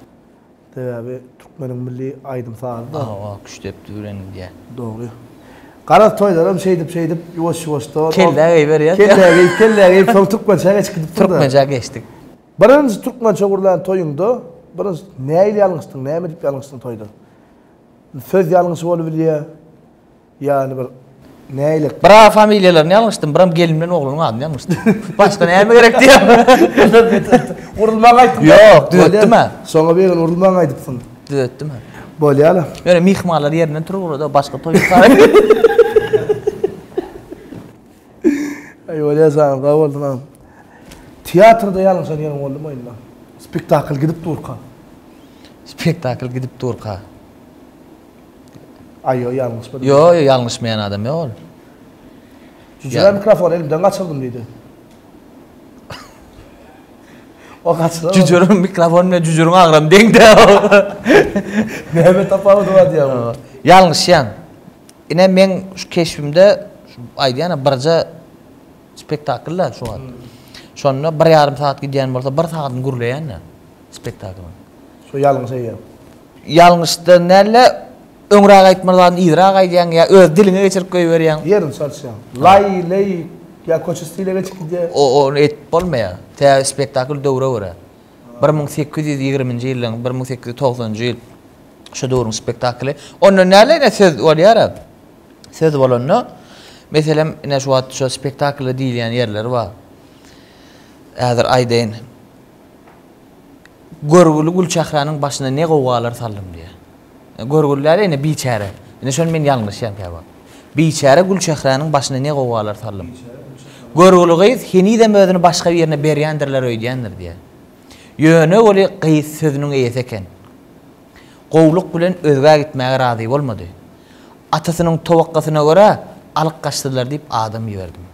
Speaker 1: Sebäbi türkmeniň milli aýdym-sazy-da.
Speaker 2: Hawa, küştdepdi bilen gidýär.
Speaker 1: Dogry. Garaz toýlaram şeýdip-şeýdip ýuwaş-ýuwaşdan.
Speaker 2: Kellä geýiberýär.
Speaker 1: Kellä geýip, kellä geýip soň türkmençä geçip gidipdir-de.
Speaker 2: Türkmençä geçdik.
Speaker 1: Birinji türkmençe gurlan toýuňda birinji nähili ýalňyşdyň, näme diýip ýalňyşdyň toýda? Söz ýalňyşy bolubilýär. Ýagny bir nähili?
Speaker 2: Bir-a familiýalaryny ýalňyşdym, biram gelin bilen oglunyň adyny ýalňyşdym. Başga näme gerek diýýän.
Speaker 1: Urulmaň aýtdyň.
Speaker 2: Ýok, düzetdim-ä.
Speaker 1: Şoňa bir gün urulmaň aýdypsyň.
Speaker 2: Düzetdim-ä.
Speaker 1: Bolýa-la.
Speaker 2: Ýöne myhmanlar ýerinden turup ugrady, başga toý ýok.
Speaker 1: Aý bolýa janyň sag bolsun agam. Teatrda ýalňyşan ýeriň boldumy oýunda? Spektakl gidip durka.
Speaker 2: Spektakl gidip durka.
Speaker 1: Aý ýok ýalňyşmadym.
Speaker 2: Ýok ýok ýalňyşmaýan adam ýok ol.
Speaker 1: Jüjüler mikrofony elimden gaçyrdym diýdi. O gaçyran.
Speaker 2: Jüjüriň mikrofon bilen jüjüriň agramy deň däl.
Speaker 1: Näme tapawudy bar diýýär.
Speaker 2: Ýalňyşýaň. Ine meň şu keşbimde aýdýan birje spektakl-da şu wagt. Şonda bir ýarym sagat gidýän bolsa bir sagadyny gürleýän-de spektaklyň.
Speaker 1: Şu ýalňyş eýýäm.
Speaker 2: Ýalňyşdan däl-de, öňräk aýtmaly zadyny yzrak aýdýaň ýa öz diliňe geçirip goýberýäň.
Speaker 1: Ýerini çalyşýaň. Laý, leý ýa köçe stile geçip gidýär.
Speaker 2: Ony edip bolmaýar. Sebäbi spektakl döwre görä. 1820-nji ýyllaryň, 1890-njy ýyl şo döwrüň spektakly. Ondan näle ine söz bolýar-a. Söz bolanda, meselem, ine şu wagt şo spektaklda diýilýän ýerleri bar. Häzir aýdaýyn. Görgüli Gülçähranyň başyna ne gowgalar saldym diýýär. Görgüli däl ine biçäre. Ine şony men ýalňyşýan käwagt. Biçäre Gülçähranyň başyna ne gowgalar saldym. Görgüli gyz henizem özüni başga birine berýändirler öýdýändir diýýär. Ýöne weli gyz sözüniň eýesi eken. Gowluk bilen özgä gitmäge razy bolmady. Atasynyň towakgasyna görä alyp gaçdylar diýip adam iberdim.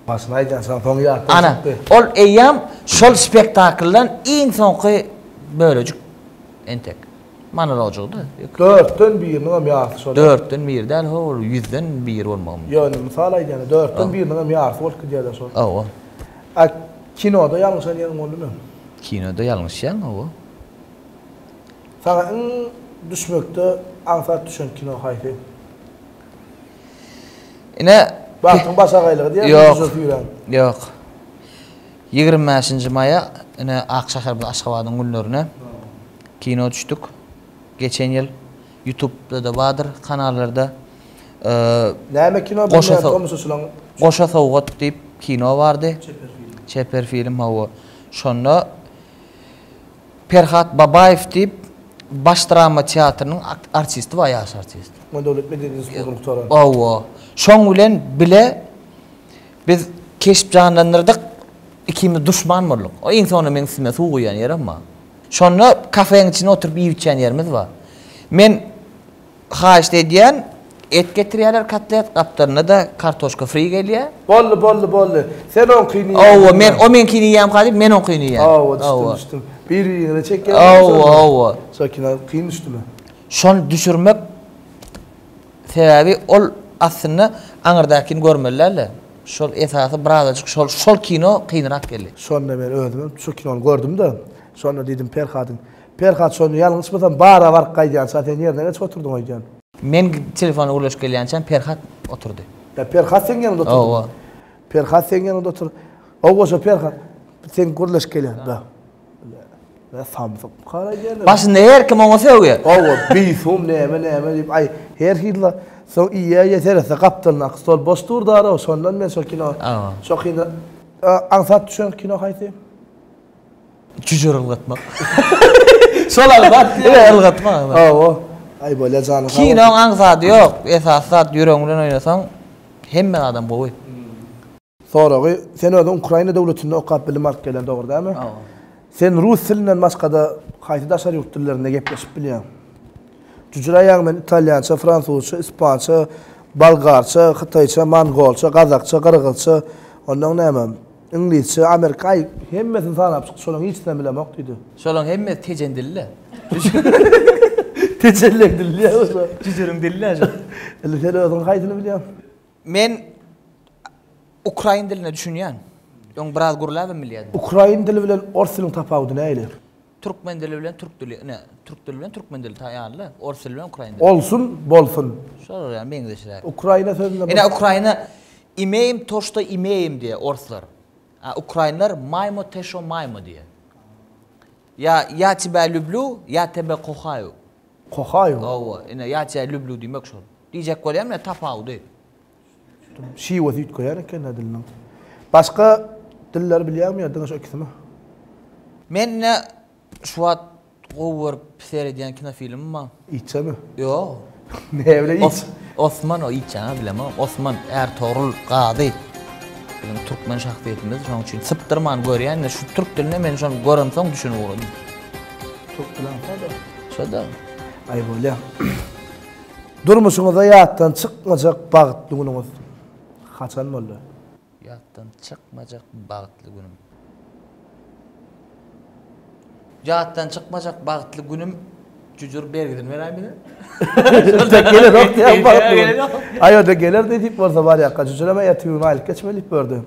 Speaker 1: Başyny aýdýançaň soňy ýatdan
Speaker 2: Ana,
Speaker 1: çykdy.
Speaker 2: ol eýýäm şol spektakldan iň soňky bölejik entek. Monologjygy-da.
Speaker 1: Dörtden biriniňem ýarysy şol.
Speaker 2: Dörtden biri däl, ho, ol ýüzden biri bolmagy mümkin.
Speaker 1: Ýöne mysal aýdýan, dörtden biriniňem ýarysy bolup gidýär-de şol.
Speaker 2: Hawa.
Speaker 1: A kinoda ýalňyşan ýeriň boldumy?
Speaker 2: Kinoda ýalňyşýaň, hawa.
Speaker 1: Saňa iň düşmekde aňsat düşen kino haýsy?
Speaker 2: Ine
Speaker 1: Bagtyň başagaýlygy diýýän
Speaker 2: Ýok. Ýok. 25-nji maýa ine ak şäherimiz Aşgabadyň günlerine kino düşdük. Geçen ýyl YouTube'da-da bardyr kanallarda.
Speaker 1: Näme kino bilmeýän tomaşaçylaryň
Speaker 2: Goşa sowgat diýip kino bardy.
Speaker 1: Çeper film.
Speaker 2: Çeper film hawa. Şonda Perhat Babaýew diýip Baş drama teatrynyň artisti bar, ýaş artist.
Speaker 1: Türkmen döwlet medeniýet institutyny gutaran.
Speaker 2: Hawa. Şoň bilen bile biz keşp janlandyrdyk, ikimiz duşman bolduk. O iň soňunda meň üstüme suw guýan ýerem bar. Şonda kafeň içinde oturyp iýip-içýän ýerimiz bar. Men Haýyşt edýän, et getirýärler kotlet, gapdalynda-da kartoşka fri gelýär.
Speaker 1: Boldy, boldy, boldy. Sen oňkyny iýýäň.
Speaker 2: Hawa, men o meňkini iýýämka diýip, men oňkyny iýýän.
Speaker 1: Hawa, düşdüm, düşdüm. Bir-biriňize çekýäňiz.
Speaker 2: Hawa, hawa.
Speaker 1: Şo kino kyn düşdümi?
Speaker 2: Şony düşürmek sebäbi ol aslynda aňyrdakyny görmeli däl-de. Şol esasy birazajyk şol şol kino kynrak geldi.
Speaker 1: Şonda men özümem şu kinony gördüm-de, şonda diýdim Perhadyň, Perhat şonda ýalňyşmasam bara baryp gaýdýança sen ýerine geçip oturdyň öýdýän.
Speaker 2: Men telefonda gürleşip gelýänçäm Perhat oturdy.
Speaker 1: Ýa Perhat seň ýanyňda oturdymy?
Speaker 2: Hawa.
Speaker 1: Perhat seň ýanyňda otur. Hawa şo Perhat sen gürleşip gelýän. Da. Ýa samsyk kara diýen.
Speaker 2: Başynda her kim oňa sögýär.
Speaker 1: Hawa, bisum näme näme diýip aý her hili soň iýe iýe seretse gapdalyndaky stol boş dur dara şondan men şo kino şo kino aňsat düşen kino haýsy?
Speaker 2: Jüjür ylgatmak.
Speaker 1: Şol aňsat diýýär.
Speaker 2: Ine ylgatmak aňsat.
Speaker 1: Hawa. Aý bolýa janyň sag bolsun.
Speaker 2: Kinoň aňsady ýok. Esasy zat ýüregiň bilen oýnasaň hemme zadam gowy.
Speaker 1: Soragy, Sen özüň Ukraina döwletinde okap bilim alyp gelen dogry dälmi?
Speaker 2: Hawa.
Speaker 1: Sen rus dilinden başgada haýsy daşary ýurt dillerinde gepleşip bilýäň? Jüjür aýaň men italýança, fransuzça, ispança, bolgarça, hytaýça, mongolça, gazakça, gyrgyzça, ondan näme, iňlisçe, amerika, aý hemmesini sanap çykdy, şolaryň hiçisinem bilemok diýdi.
Speaker 2: Şolaryň hemmesi tejen dili-le.
Speaker 1: Tejenleň dili diýýär şo.
Speaker 2: Jüjüriň dili-le şo.
Speaker 1: Indi sen özüň haýsyny bilýäň?
Speaker 2: Men ukrain diline düşünýän. Öň biraz gürläbem bilýärdim.
Speaker 1: Ukrain dili bilen ors diliniň tapawudy nähili?
Speaker 2: Türkmen dili bilen türk dili, ine, türk dili bilen türkmen dili taýýarly, ors dili bilen ukrain dili.
Speaker 1: Olsun, bolsun.
Speaker 2: Şolar ýaly meňzeşräk.
Speaker 1: Ukraina sözünde bir.
Speaker 2: Ine, Ukraina imeýim to što imeýim diýýär orslar. A ukrainler maýmo te şo maýmo diýýär. Ýa ýa tebä lüblü, ýa tebe kohaýu.
Speaker 1: Kohaýu?
Speaker 2: Hawa, ine, ýa tebä lüblü diýmek şol. Diýjek bolýan ine tapawudy.
Speaker 1: Şiwesi üýtgeýän eken-dä diliniň. Başga dilleri bilýäňmi ýa diňe şu ikisimi?
Speaker 2: Men ine şu wagt gowy görüp seredýän kinofilmim bar.
Speaker 1: Itçemi?
Speaker 2: Ýok.
Speaker 1: Näme bilen it?
Speaker 2: Osman o itçäňä bilemok. Osman Ärtogrul Gazy. Biziň türkmen şahsyýetimiz şonuň üçin sypdyrman görýän ine şu türk diline men şony göremsoň düşünip ugradym.
Speaker 1: Türk dili aňsat-a.
Speaker 2: Şo-da.
Speaker 1: Aý bolýa. Durmuşyňyzda ýatdan çykmajak bagtly günüňiz haçan boldy?
Speaker 2: Ýatdan çykmajak bagtly günüm. Ýatdan çykmajak bagtly günüm jüjür bergisini beräý bize.
Speaker 1: Gelenok diýýän bagtly gün. Aý o-da geler nesip bolsa barýarka jüjürem ertir gün aýlyk geçmeli diýip gördi.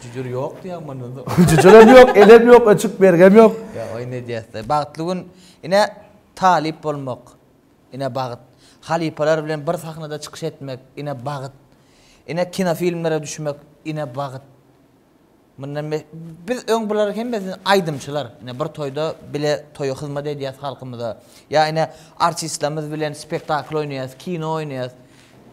Speaker 2: Jüjür ýok diýýän mundan soň.
Speaker 1: Jüjürem ýok, elem ýok, öçük bergem ýok.
Speaker 2: Ýok, oýun edýäs-de. Bagtly gün ine talyp bolmak. Ine bagt. Halypalar bilen bir sahnada çykyş etmek, ine bagt. Ine kinofilmlere düşmek, ine bagt. Mundan be biz öň bularyň hemmesini aýdymçylar, ine bir toýda bile toýa hyzmat edýäs halkymyza. Ýa ine artistlerimiz bilen spektakl oýnaýas, kino oýnaýas.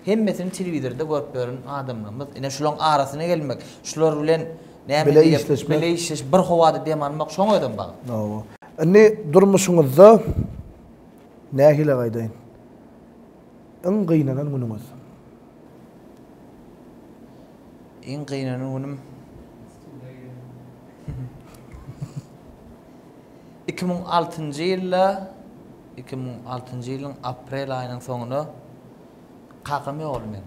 Speaker 2: Hemmesini telewizorda görüp ýören adamlarymyz. Ine şularyň arasyna gelmek, şular bilen näme
Speaker 1: Bile
Speaker 2: diýip,
Speaker 1: işleşmek.
Speaker 2: bile işleşip bir howada dem almak şoň özem bagt.
Speaker 1: Hawa. Indi durmuşyňyzda Nähili gaýdaýyn? Iň gynanan günüňiz?
Speaker 2: Iň gynanan günüm 2006-njy ýylda, 2006-njy ýylyň aprel aýynyň soňunda kakam ýogaldy meň.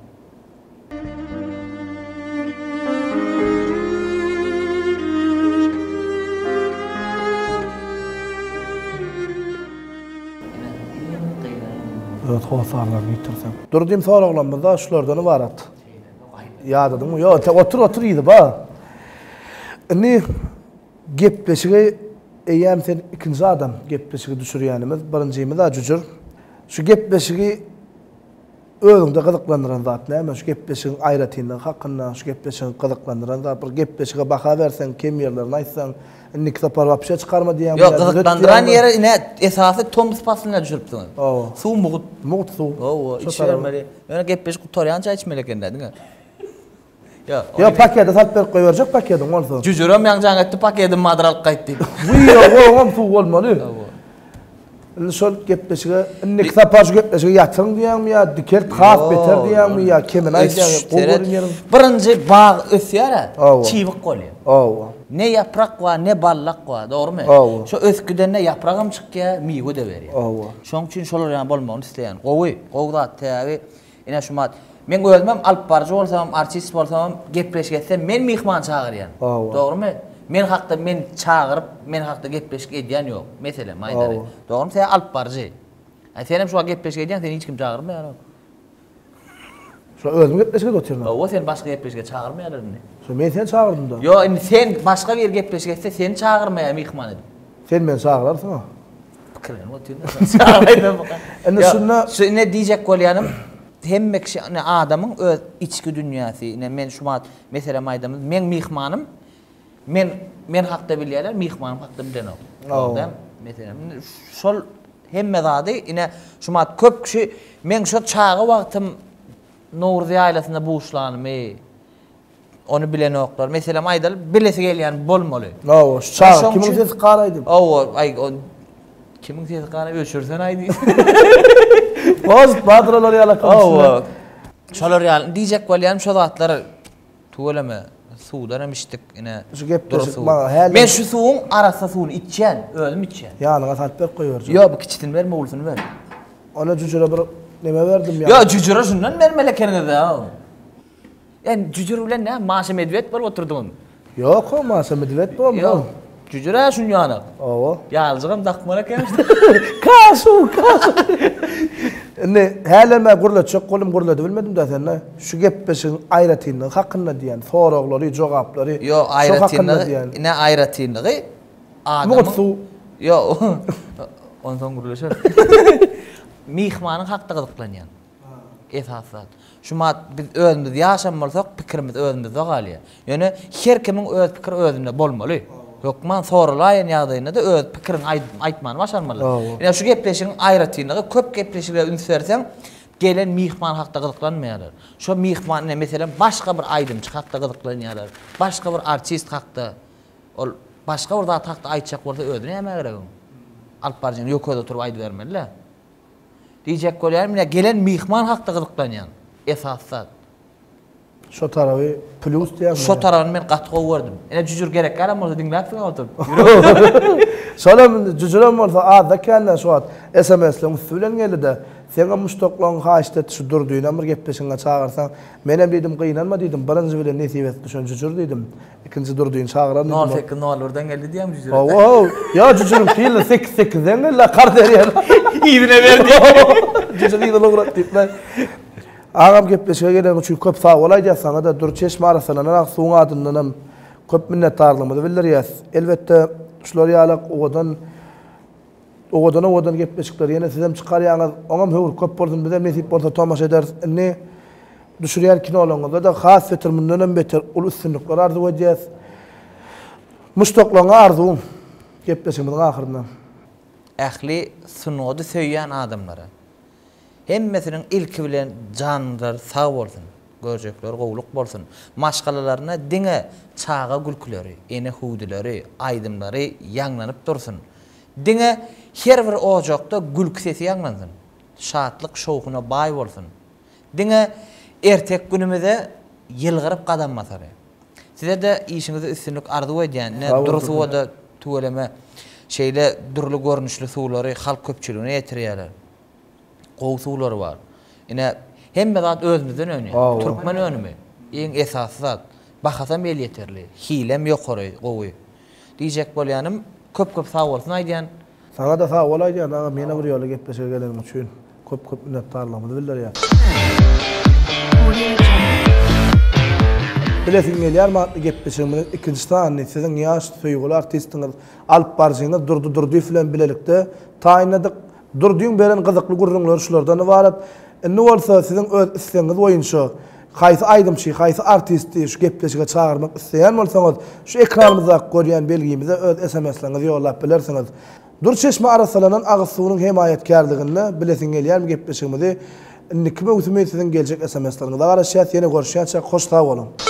Speaker 1: Öz hossarlaryňy ýitirseň. Durdym soraglarymyz-da şulardan ybarat. Ýadadyňmy? Ýok, otur, otur yzy bar. Indi gepleşigi eýýäm sen ikinji adam gepleşigi düşürýänimiz, birinjimiz-ä Jüjür. Şu gepleşigi Özüňde gyzyklandyran zat näme? Şu gepleşigiň aýratynlygy hakynda, şu gepleşigiň gyzyklandyran zat, bir gepleşige baha berseň, kem ýerlerini aýtsaň, indiki sapar wapşe çykarma diýýäňmi
Speaker 2: Ýok, gyzyklandyran ýeri ine esasy tomus paslynda düşüripsiňiz.
Speaker 1: Hawa.
Speaker 2: Suw mugt.
Speaker 1: Mugt suw.
Speaker 2: Hawa, içibermeli. Ýöne gepleşik gutarýança içmeli ekende diňe.
Speaker 1: Ýok, Ýok, pakete salyp berip goýberjek pakediň bolsa.
Speaker 2: Jüjürem ýaňy jaň etdi, pakedim bardyr alyp gaýt diýip.
Speaker 1: Ýok, oňam suw bolmaly. Hawa. Indi şol gepleşige, indiki sapar şu gepleşigi ýatyryň diýýäňmi ýa dikelt has beter diýýäňmi ýa kemini aýdýaň, gowy görün ýeriň.
Speaker 2: Birinji bag ösýär-ä, çybyk bolýar.
Speaker 1: Hawa.
Speaker 2: Ne ýaprak bar, ne ballak bar, dogrumy?
Speaker 1: Hawa.
Speaker 2: Şo ösüp gidende ýapragam çykýar, miwe-de berýär.
Speaker 1: Hawa.
Speaker 2: Şoň üçin şolar ýaly bolmagyny isleýän. Gowy, gowy zat, sebäbi Ine şu mat. Men özümem alyp baryjy bolsamam, artist bolsamam, gepleşik etsem men myhman çagyrýan.
Speaker 1: Hawa.
Speaker 2: Dogrymy? Men hakda men çagyryp, men hakda gepleşik edýän ýok. Meselem, aýdaly.
Speaker 1: Hawa.
Speaker 2: Dogrymy? Sen alyp baryjy. Aý senem şu wagt gepleşik edýäň, seni hiç kim çagyrmaýar.
Speaker 1: Şo özüm gepleşik edip otyryn.
Speaker 2: Hawa, seni başga gepleşige çagyrmaýarlar indi.
Speaker 1: Şo men seni çagyrdym-da.
Speaker 2: Ýok, indi sen başga biri gepleşik etse, seni çagyrmaýar myhman edip.
Speaker 1: Sen meni çagyrarsyň-a.
Speaker 2: Pikirlenip otyryn-da, çagyraymy-ka?
Speaker 1: Indi şunda
Speaker 2: Şu ine diýjek bolýanym, hemme kişi ine adamyň öz içki dünýäsi, ine men şu wagt meselem aýdamyz, meň myhmanym men men hakda bilýärler, myhmanym hakda bilenok. Dogry däl? Meselem, indi şol hemme zady ine şu wagt köp kişi meň şo çaga wagtym Nowruz ýaýlasynda buşlanymy, Ony bilenoklar. Meselem aýdaly, bilesi gelýän bolmaly.
Speaker 1: Hawa, şu çaga kimiň sesi garaýdy?
Speaker 2: Hawa, aý, o kimiň sesi garaý, öçürsen aý diý.
Speaker 1: Post bardyr olar ýaly
Speaker 2: Hawa. Şolar ýaly diýjek bolýanym şo zatlar tüweleme suwdan hem içdik ine.
Speaker 1: Şu gepleşik maňa häli.
Speaker 2: Men şu suwuň arassa suwuny içýän, özüm içýän.
Speaker 1: Ýanyňa salyp berip goýberjek.
Speaker 2: Ýok, bu kiçisini berme, ulusyny ber.
Speaker 1: Ona jüjüre bir neme berdim
Speaker 2: ýa. Ýok, jüjüre şundan bermeli ekeniňiz-dä. Sen jüjür bilen näme Maşa Medwed bolup oturdyňmy?
Speaker 1: Ýok, o Maşa Medwed bolmam.
Speaker 2: Ýok. Jüjür-ä şun ýanak.
Speaker 1: Owa.
Speaker 2: Ýaljygam dakmaly eken.
Speaker 1: Kaşu, kaşu. Indi hälem men gürletjek boldum, gürledip bilmedim-dä sende. Şu gepleşigiň aýratynlygy hakynda diýen soraglary, jogaplary
Speaker 2: Ýok,
Speaker 1: şo hakynda
Speaker 2: aýratynlygy,
Speaker 1: diýen.
Speaker 2: ine aýratynlygy adamyň
Speaker 1: Mugt suw.
Speaker 2: Ýok. Onsoň gürleşeris. Myhmanyň hakda gyzyklanýan. Esasy zat. Şumat biz özümiz ýaşam bolsak pikirimiz özümizde galýar. Ýöne her kimiň öz pikiri özünde bolmaly. Hökman soralaýan ýagdaýynda-da öz pikiriňi aýtmany başarmaly. Ine şu gepleşigiň aýratynlygy köp gepleşiklere üns berseň gelen myhman hakda gyzyklanmaýarlar. Şo myhman ine meselem başga bir aýdymçy hakda gyzyklanýarlar. Başga bir artist hakda. Ol başga bir zat hakda aýtjak bolsa özi nämä gerek oň? Alyp baryjyň ýok özi oturyp aýdybermeli-dä. Diýjek bolýanym ine gelen myhman hakda gyzyklanýan esasy zat.
Speaker 1: Şo taraby plýus diýýäňmi?
Speaker 2: Şo tarabyny men gaty gowy gördüm. Ine jüjür gerek ýalam bolsa diňläpsiň oturyp.
Speaker 1: Şolam indi jüjürem bolsa azda kände şu wagt SMS-leň üsti bilen geldi-de. Seňem muşdaklaň haýyşt etdi şu Durdynam bir gepleşigiňe çagyrsaň. Menem diýdim gynanma diýdim birinji bilen nesip etdi düşen jüjür diýdim. Ikinji Durdyny çagyran
Speaker 2: diýdim. Nol sekiz nol birden geldi diýýäňmi jüjüre?
Speaker 1: Hawa, ýa jüjüriň ýyly sekiz sekizden geldi, karz berýär.
Speaker 2: Yzyna ber diýip.
Speaker 1: Jüjür yzyna ugrat diýip. Agam gepleşige geleniň üçin köp sag bol aýdýas saňa-da Dür çeşme arassalanan ak suwuň adyndanam köp minnetdarlygymyzy bildirýäs. Elbetde şular ýalak owadan owadan owadan gepleşikleri ýene sizem çykarýaňyz. Oňam höwri köp bolsun bizem nesip bolsa tomaşa ederis. Indi Düşürýän kinolaryňyzda-da has beter mundanam beter uly üstünlikler arzuw edýäs. Muşdaklaryňa arzuwyň gepleşigimiziň ahyrynda.
Speaker 2: Ähli sungaty söýýän adamlara. Hemmesiniň ilki bilen janlary sag bolsun, görjekleri gowluk bolsun. Maşgalalaryna diňe çaga gülküleri, ene hüwdüleri, aýdymlary ýaňlanyp dursun. Diňe her bir ojakda gülki sesi ýaňlansyn. Şatlyk şowhuna baý bolsun. Diňe ertek günümize ýylgyryp gadam basaly. Size-de işiňizde üstünlik arzuw edýän. Ine dury suwa-da tüweleme şeýle dürli görnüşli suwlary halk köpçüligine ýetirýärler. Gowy suwlary bar. Ine hemme zat özümizden önýär. Türkmen önümi. Iň esasy zat. Bahasam elýeterli. Hilem ýokary, gowy. Diýjek bolýanym köp-köp sagbolsun aýdýan.
Speaker 1: Saňa-da sag bol aýdýan agam ýene bir ýola gepleşige geleniň üçin köp köp minnetdarlygymyzy bildirýäs. Bilesiň gelýärmi atly gepleşigimiziň ikinji sanyny siziň ýaş söýgüli artistiňiz, alyp baryjyňyz Durdy Durdyýew bilen bilelikde taýynladyk. Durdyň beren gyzykly gürrüňleri şulardan ybarat. Indi bolsa siziň öz islegiňiz boýunça haýsy aýdymçy, haýsy artisti şu gepleşige çagyrmak isleýän bolsaňyz, şu ekranymyzdaky görýän belgimize öz SMS-leriňizi ýollap bilersiňiz. Dür çeşme arassalanan agyz suwunyň hemaýatkärliginde Bilesiň gelýärmi gepleşigimizi indiki möwsümi siziň geljek SMS-leriňize garaşýas. Ýene görüşýänçäk hoş sag boluň!